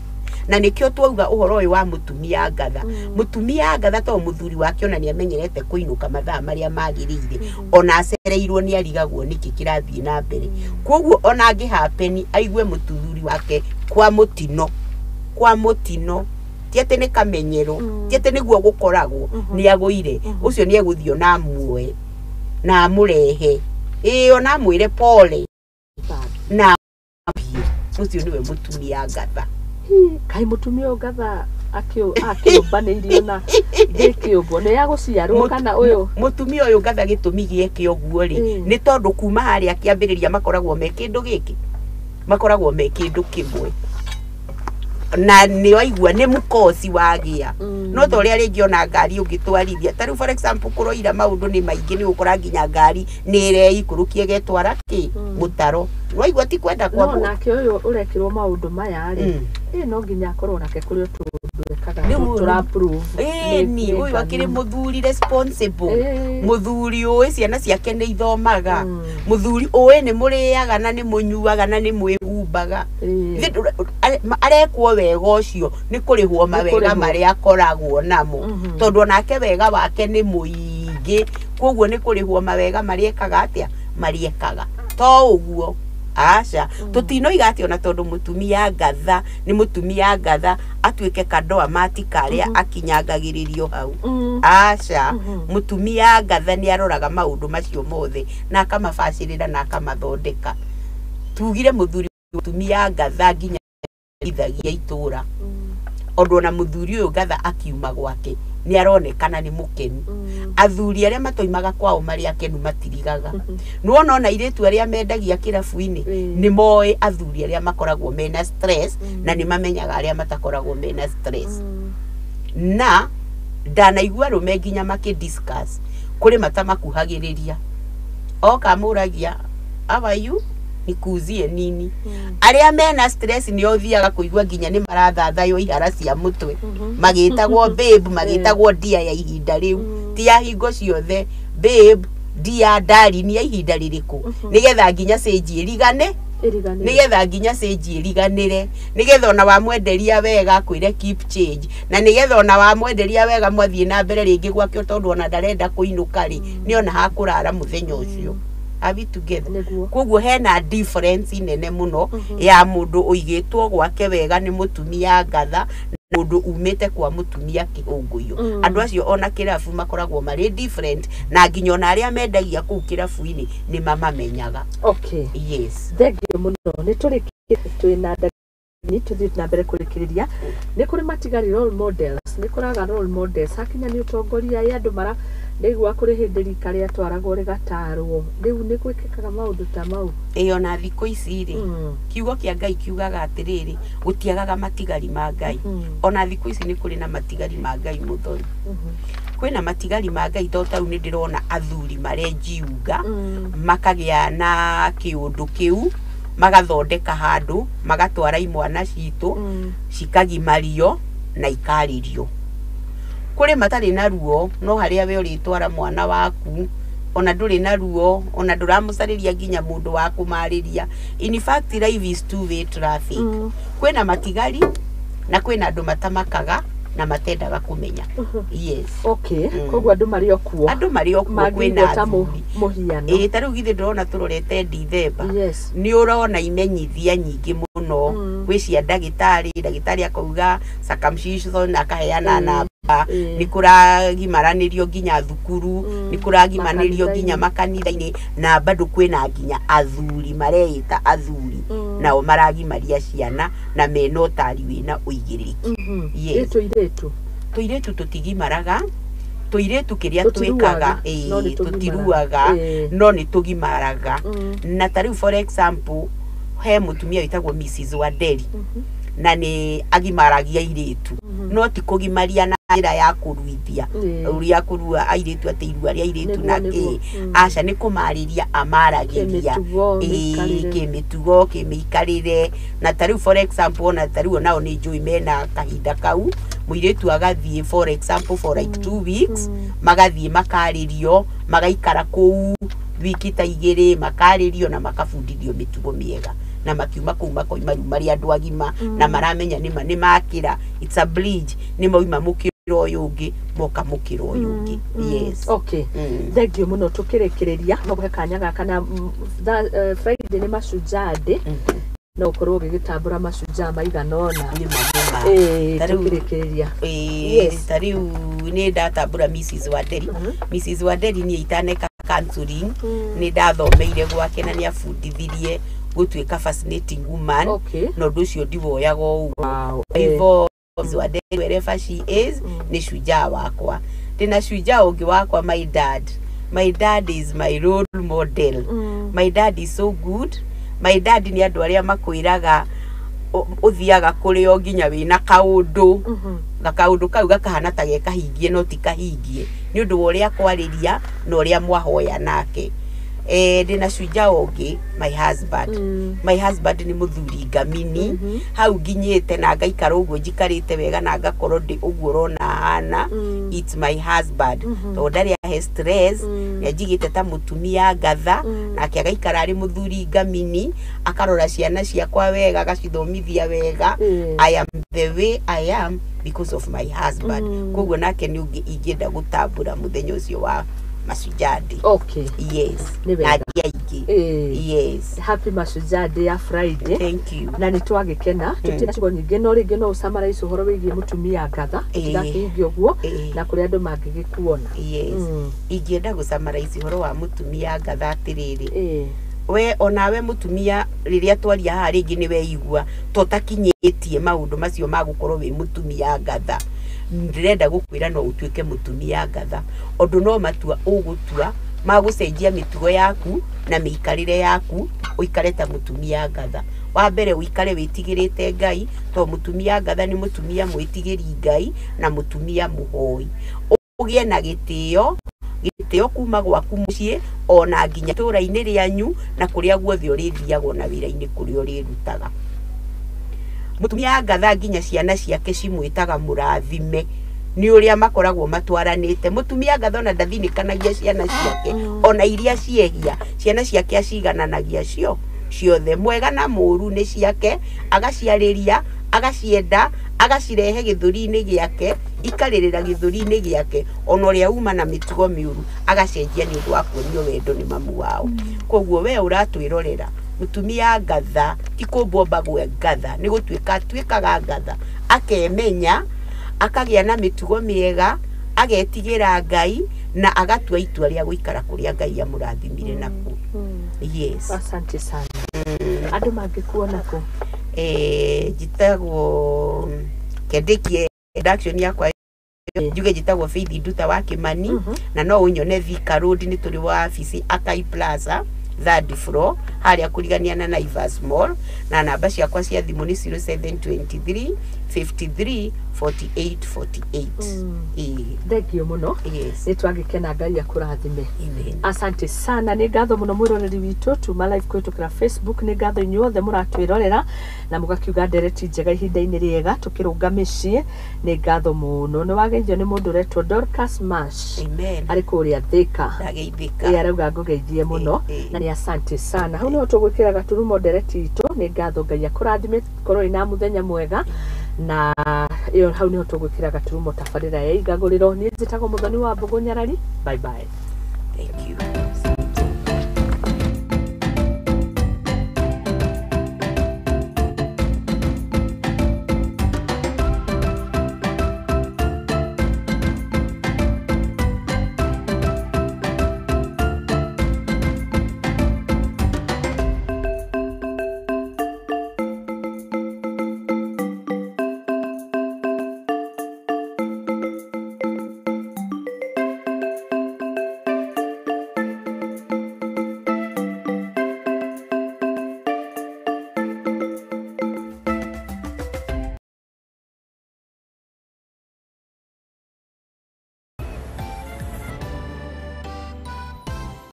Na nĩkĩo twauga ũhoro ũyũ wa mũtumia ngatha. Mũtumia ngatha to mũthuri wake ona nĩ amenyerete kũinũka mathaa marĩa magĩrĩire, ona acereirwo nĩ arigagwo nĩkĩ kĩrathiĩ na mbere. Koguo ona angĩhapeni aigue mũthuri wake kwa mũtino, kwa mũtino, ti atĩ nĩ kamenyero, ti atĩ nĩguo gũkoragwo, nĩ agũire, ũcio nĩ egũthiĩ ona amuoe na amũrehe, ĩĩ ona amwĩre pole na ambie. Ũcio nĩwe mũtumia ngatha. Kaĩ mũtumia ũyũ ngatha akĩũmbanĩirio na gĩkĩ ũguo nĩ ya gũciarwo kana ũyũ? Mũtumia ũyũ ngatha gĩtũmi gĩeke ũguo rĩ, nĩ tondũ kuma harĩa kĩambĩrĩria makoragwo me kĩndũ gĩkĩ, makoragwo me kĩndũ kĩmwe, na nĩ waigua nĩ mũkoci wagĩa. No ta ũrĩa rĩngĩ ona ngari ũngĩtwarithia, ta rĩu for example kũroira maũndũ nĩ maingĩ, nĩ ũgũkora nginya ngari nĩ ĩreikũrũkia ĩgetwara kĩ mũtaro, waigua ti kwenda kwa No mũndũ. Nake ũyũ ũrekĩrwo maũndũ maya rĩ, ĩ no nginya akorwo nake kũrĩ o tũndũ ekaga Rĩu tũra prove. Ĩni ũyũ akĩrĩ mũthuri responsible, mũthuri ũĩ ciana ciake nĩ ithomaga, mũthuri ũĩ nĩ mũrĩaga na nĩ mũnyuaga na nĩ mwĩhumbaga. Ithe arekwo wega ũcio nĩ kũrĩhwo mawega kũrĩhwo. Marĩa akoragwo namo, tondũ onake wega wake nĩ mũingĩ, koguo nĩ kũrĩhwo mawega marĩa ekaga atĩa, marĩa ekaga. To ũguo aca, tũtinoiga atĩ ona tondũ mũtumia ngatha nĩ mũtumia ngatha atuĩke kandoa mati karĩa akinyangagĩrĩrio hau. Aca, mũtumia ngatha nĩ aroraga maũndũ macio mothe na akamabacĩrĩra na akamathondeka. Tugire mũthuri mũtumia ngatha nginya ithagia itũra, ũndũ ona mũthuri ũyũ ngatha akiuma gwake nĩ aronekana nĩ mũkenu. Athuri arĩa matoimaga kwao marĩ akenu matirigaga. Nĩwona ona airĩtu arĩa mendagia kĩrabu-inĩ nĩ moĩ athuri arĩa makoragwo mena stress, na nĩ mamenyaga arĩa matakoragwo mena stress. Na ndanaigua arũme nginya makĩ discuss kũrĩ matamakuhagĩrĩria, oka amũragia, "How are you? Nikuuzie nini?" Arĩa mena stress nĩ ũthiaga kũigua nginya nĩ marathathaywo ihara cia mũtwe, magĩtagwo babe, magĩtagwo dear ya ihinda rĩu, ti ya hingo ciothe. Babe, dear, darling ya ihinda rĩrĩkũ, nĩgetha nginya cenji ĩrigane, ĩriganĩre, nĩgetha nginya cenji ĩriganĩre, nĩgetha ona wamwenderia wega akwĩre keep change, na nĩgetha ona wamwenderia wega mwathiĩ na mbere rĩngĩ gwake, tondũ ona ndarenda kũinũka rĩ, nĩ ona hakũrara mũthenya ũcio. Are we together? Nĩguo. Koguo hena difference nene mũno ya mũndũ ũigĩtwo gwake wega nĩ mũtumia ngatha na mũndũ umĩte kwa mũtumia kĩhũngũyũ. Andũ acio ona kĩrabu makoragwo marĩ different, na nginya ona arĩa mendagia kũu kĩrabu-inĩ nĩ mamamenyaga. Okay. Yes. Thengio mũno, nĩ tũrĩkĩtie twĩna ndagĩtarĩ, tũthiĩ na mbere kũrĩkĩrĩria. Nĩ kũrĩ matigari role models, nĩ kũraga role models hakinya nĩ ũtongoria ĩ andũ mara ndaigua kũrĩ hĩndĩ rika rĩatwaragwo rĩgatarwo, rĩu nĩ gwĩkĩkaga maũndũ ta mau? Ĩ ona thikũ ici rĩ, kiugo kĩa Ngai kiugaga atĩrĩrĩ, gũtiagaga matigari ma Ngai. Ona thikũ ici nĩ kũrĩ na matigari ma Ngai mũthoni. Kwĩna matigari ma Ngai, tondũ tarĩu nĩ ndĩrona athuri marenjiunga, makagĩa na kĩũndũ kĩu, magathondeka handũ magatwara imwana citũ, cikagimario na ikarĩrio. Kũrĩ matarĩ na ruo, no harĩa we ũrĩtwara mwana waku ona ndũrĩ na ruo, ona ndũramũcarĩria nginya mũndũ wa kũmarĩria. In fact, life is two way traffic. Kwĩna matigari na kwĩna andũ matamakaga na matendaga kũmenya. Yes. Okay, koguo andũ marĩ o kuo. Andũ marĩ o kuo, kwĩna mangĩigwo ta athuri. Mũhiano. Ĩ ta rĩu githĩ ndĩrona tũrorete Dithemba, nĩ ũrona imenyithia nyingĩ mũno. Gwĩ cia ndagĩtarĩ, ndagĩtarĩ akauga circumcision, akaheana namba. Nĩ kũragimaranĩrio nginya thukuru, nĩ kũragimanĩrio nginya makanitha-inĩ, na bado kwĩna nginya athuri mareĩta athuri, nao maragimaria ciana na mena ũtari wĩna ũigĩrĩrĩki. Yes. Ĩ tũirĩtu? Tũirĩtu tũtigimaraga. Tũirĩtu kĩrĩa Tũtiruaga, twĩkaga ĩĩ, no nĩ tũgimaraga. Tũtiruaga, no nĩ tũgimaraga. Na ta rĩu for example he mũtumia wĩtagwo Mrs Wanderi, na nĩ agimaragia airĩtu, no ti kũgimaria na njĩra ya kũruithia, ũrĩa kũrua airĩtu atĩ irua rĩa airĩtu na Nĩguo. kĩ. Aca, nĩ kũmarĩria amaragĩria. Kĩmĩtugo, Ĩĩ, mĩikarĩre. Kĩmĩtugo, kĩmĩikarĩre. Na ta rĩu for example ona ta rĩu onao nĩ njũĩ mena kahinda kau mũirĩtu agathiĩ for example for like 2 weeks, magathiĩ makarĩrio, magaikara kũu wiki ta 2, makarĩrio na makabundithio mĩtugo mĩega. Na makiuma kũu makoima rĩu marĩ andũ agima na maramenya nĩma nĩ makĩra, it's a bridge, nĩ mauma mũkĩra ũyũ ũngĩ moka mũkĩra ũyũ ũngĩ. Yes. Okay. Thank you mũno. Tũkĩrĩkĩrĩria no kũhe kanya gaka na Friday nĩ Mashujaa Day, no ũkorwo ũgĩgĩtambũra mashujaa maigana ũna. Nĩma nĩma. Ĩĩ, Ta rĩu- tũkĩrĩkĩrĩria. Ĩĩ, Yes. ta rĩu nĩ ndatambũra Mrs Wanderi. Mrs Wanderi niĩ itaneka counseling nĩ ndathomeire gwake na nĩ abundithirie gũtuĩka fascinating woman, na ũndũ ũcio ndiwoyaga o ũguo. Hivyo Mrs Wanderi, wherever she is, nĩ shujaa wakwa. Ndĩna shujaa ũngĩ wakwa, my dad. My dad is my role model. My dad is so good. My dad nĩ andũ arĩa makwĩraga ũthiaga kũrĩ o nginya wĩna kaũndũ, na kaũndũ kau gakahana ta ge kahingie no ti kahingie nĩ ũndũ wa ũrĩa kwarĩria na ũrĩa mwahoya nake. Ndĩna shujaa ũngĩ, my husband. My husband nĩ mũthuri ngamini. Hau nginyĩte na ngaikara ũguo njikarĩte wega na ngakorwo ndĩ ũguo ũrona hana, it's my husband, tondũ ndarĩ ahe stress. Nĩ anjigĩte ta mũtumia ngatha, nake agaikara arĩ mũthuri ngamini, akarora ciana ciakwa wega, agacithomithia wega. I am the way I am because of my husband. Koguo nake nĩ ũngĩ ingĩenda gũtambũra mũthenya ũcio wa Mashujaa Day. Yes. Nĩ Na wega. angĩ aingĩ. Yes. Happy Mashujaa Day ya Friday. Thank you. Na nĩ twagĩkena, tũtirĩ na ciugo nyingĩ, no rĩngĩ no ũsummarize ũhoro wĩgiĩ mũtumia ngatha, tũtigakĩhingie ũguo, na kũrĩa andũ mangĩgĩkuona. Yes. Ingĩenda gũsummarize ũhoro wa mũtumia ngatha atĩrĩrĩ, we onawe mũtumia, rĩrĩa twaria haha rĩngĩ nĩ weigua to takinyĩtie maũndũ macio ma gũkorwo wĩ mũtumia ngatha, ndĩrenda gũkwĩra no ũtuĩke mũtumia ngatha. Ũndũ no matua ũgũtua ma gũcenjia mĩtugo yaku na mĩikarĩre yaku, ũikare ta mũtumia ngatha. Wa mbere, ũikare wĩtigĩrĩte Ngai, tondũ mũtumia ngatha nĩ mũtumia mwĩtigĩri Ngai na mũtumia mũhoi. Ũgĩe na gĩtĩo, gĩtĩo kuma gwaku mũciĩ ona nginya itũũra-inĩ rĩanyu na kũrĩa guothe ũrĩthiaga, ona wĩra-inĩ kũrĩa ũrĩrutaga. Mũtumia ngatha nginya ciana ciake cimwĩtaga mũrathime nĩ ũrĩa makoragwo matwaranĩte. Mũtumia ngatha ona ndathinĩkanagia ciana ciake, ona iria ciehia ciana ciake acigananagia cio ciothe, mwega na mũũru nĩ ciake, agaciarĩria, agacienda, agacirehe gĩthũri-inĩ gĩake, ikarĩrĩra gĩthũri-inĩ gĩake. Ona ũrĩa uma na mĩtugo mĩũru agacenjia nĩ ũndũ wa kuonio wendo nĩ mamu wao. Koguo we ũratwĩrorera, mũtumia ngatha ti kũmbwo mbagwe ngatha, nĩ gũtuĩka atuĩkaga ngatha akemenya, akagĩa na mĩtugo mĩega, agetigĩra Ngai na agatua itua rĩa gũikara kũrĩa Ngai amũrathimire nakuo. Yes. Asante sana. Andũ mangĩkuona kũ? Njĩtagwo kendikie production yakwa, njuge njĩtagwo Faith Nduta wa Kimani, na no ũnyone Thika Road, nĩ tũrĩ wabici Akai Plaza, third floor, harĩa kũrigania na Naivas Mall, na namba ciakwa cia thimũ nĩ 0723 53 48 48. Ĩĩ. Thank you mũno. Yes. Nĩ twagĩkena, Ngai akũrathime. Amen. Asante sana, nĩ ngatho mũno mwĩroreri witũ tuma live kũhĩtũkĩra Facebook. Nĩ ngatho inyuothe mũratwĩrorera na mũgakiuga ndereti njega ihinda-inĩ rĩega tũkĩrũnga mĩciĩ. Nĩ ngatho mũno. Nĩ wageithio nĩ mũndũ ũretwo Dorcas Mash, Amen. arĩ kũrĩa Thĩka. Ndageithĩka. Ĩ, arauga ngũgeithie mũno. Na nĩ asante sana. Hau nĩho tũgwĩkĩra gaturumo ndereti itũ. Nĩ ngatho, Ngai akũrathime, korwo ĩna mũthenya mwega. Na ĩyo hau nĩho tũgwĩkĩra gaturumo tabarĩra ya igagũrĩro. Niĩ njĩtagwo Mũthoni wa Mbũgũ Nyarari. Bye bye. Thank you.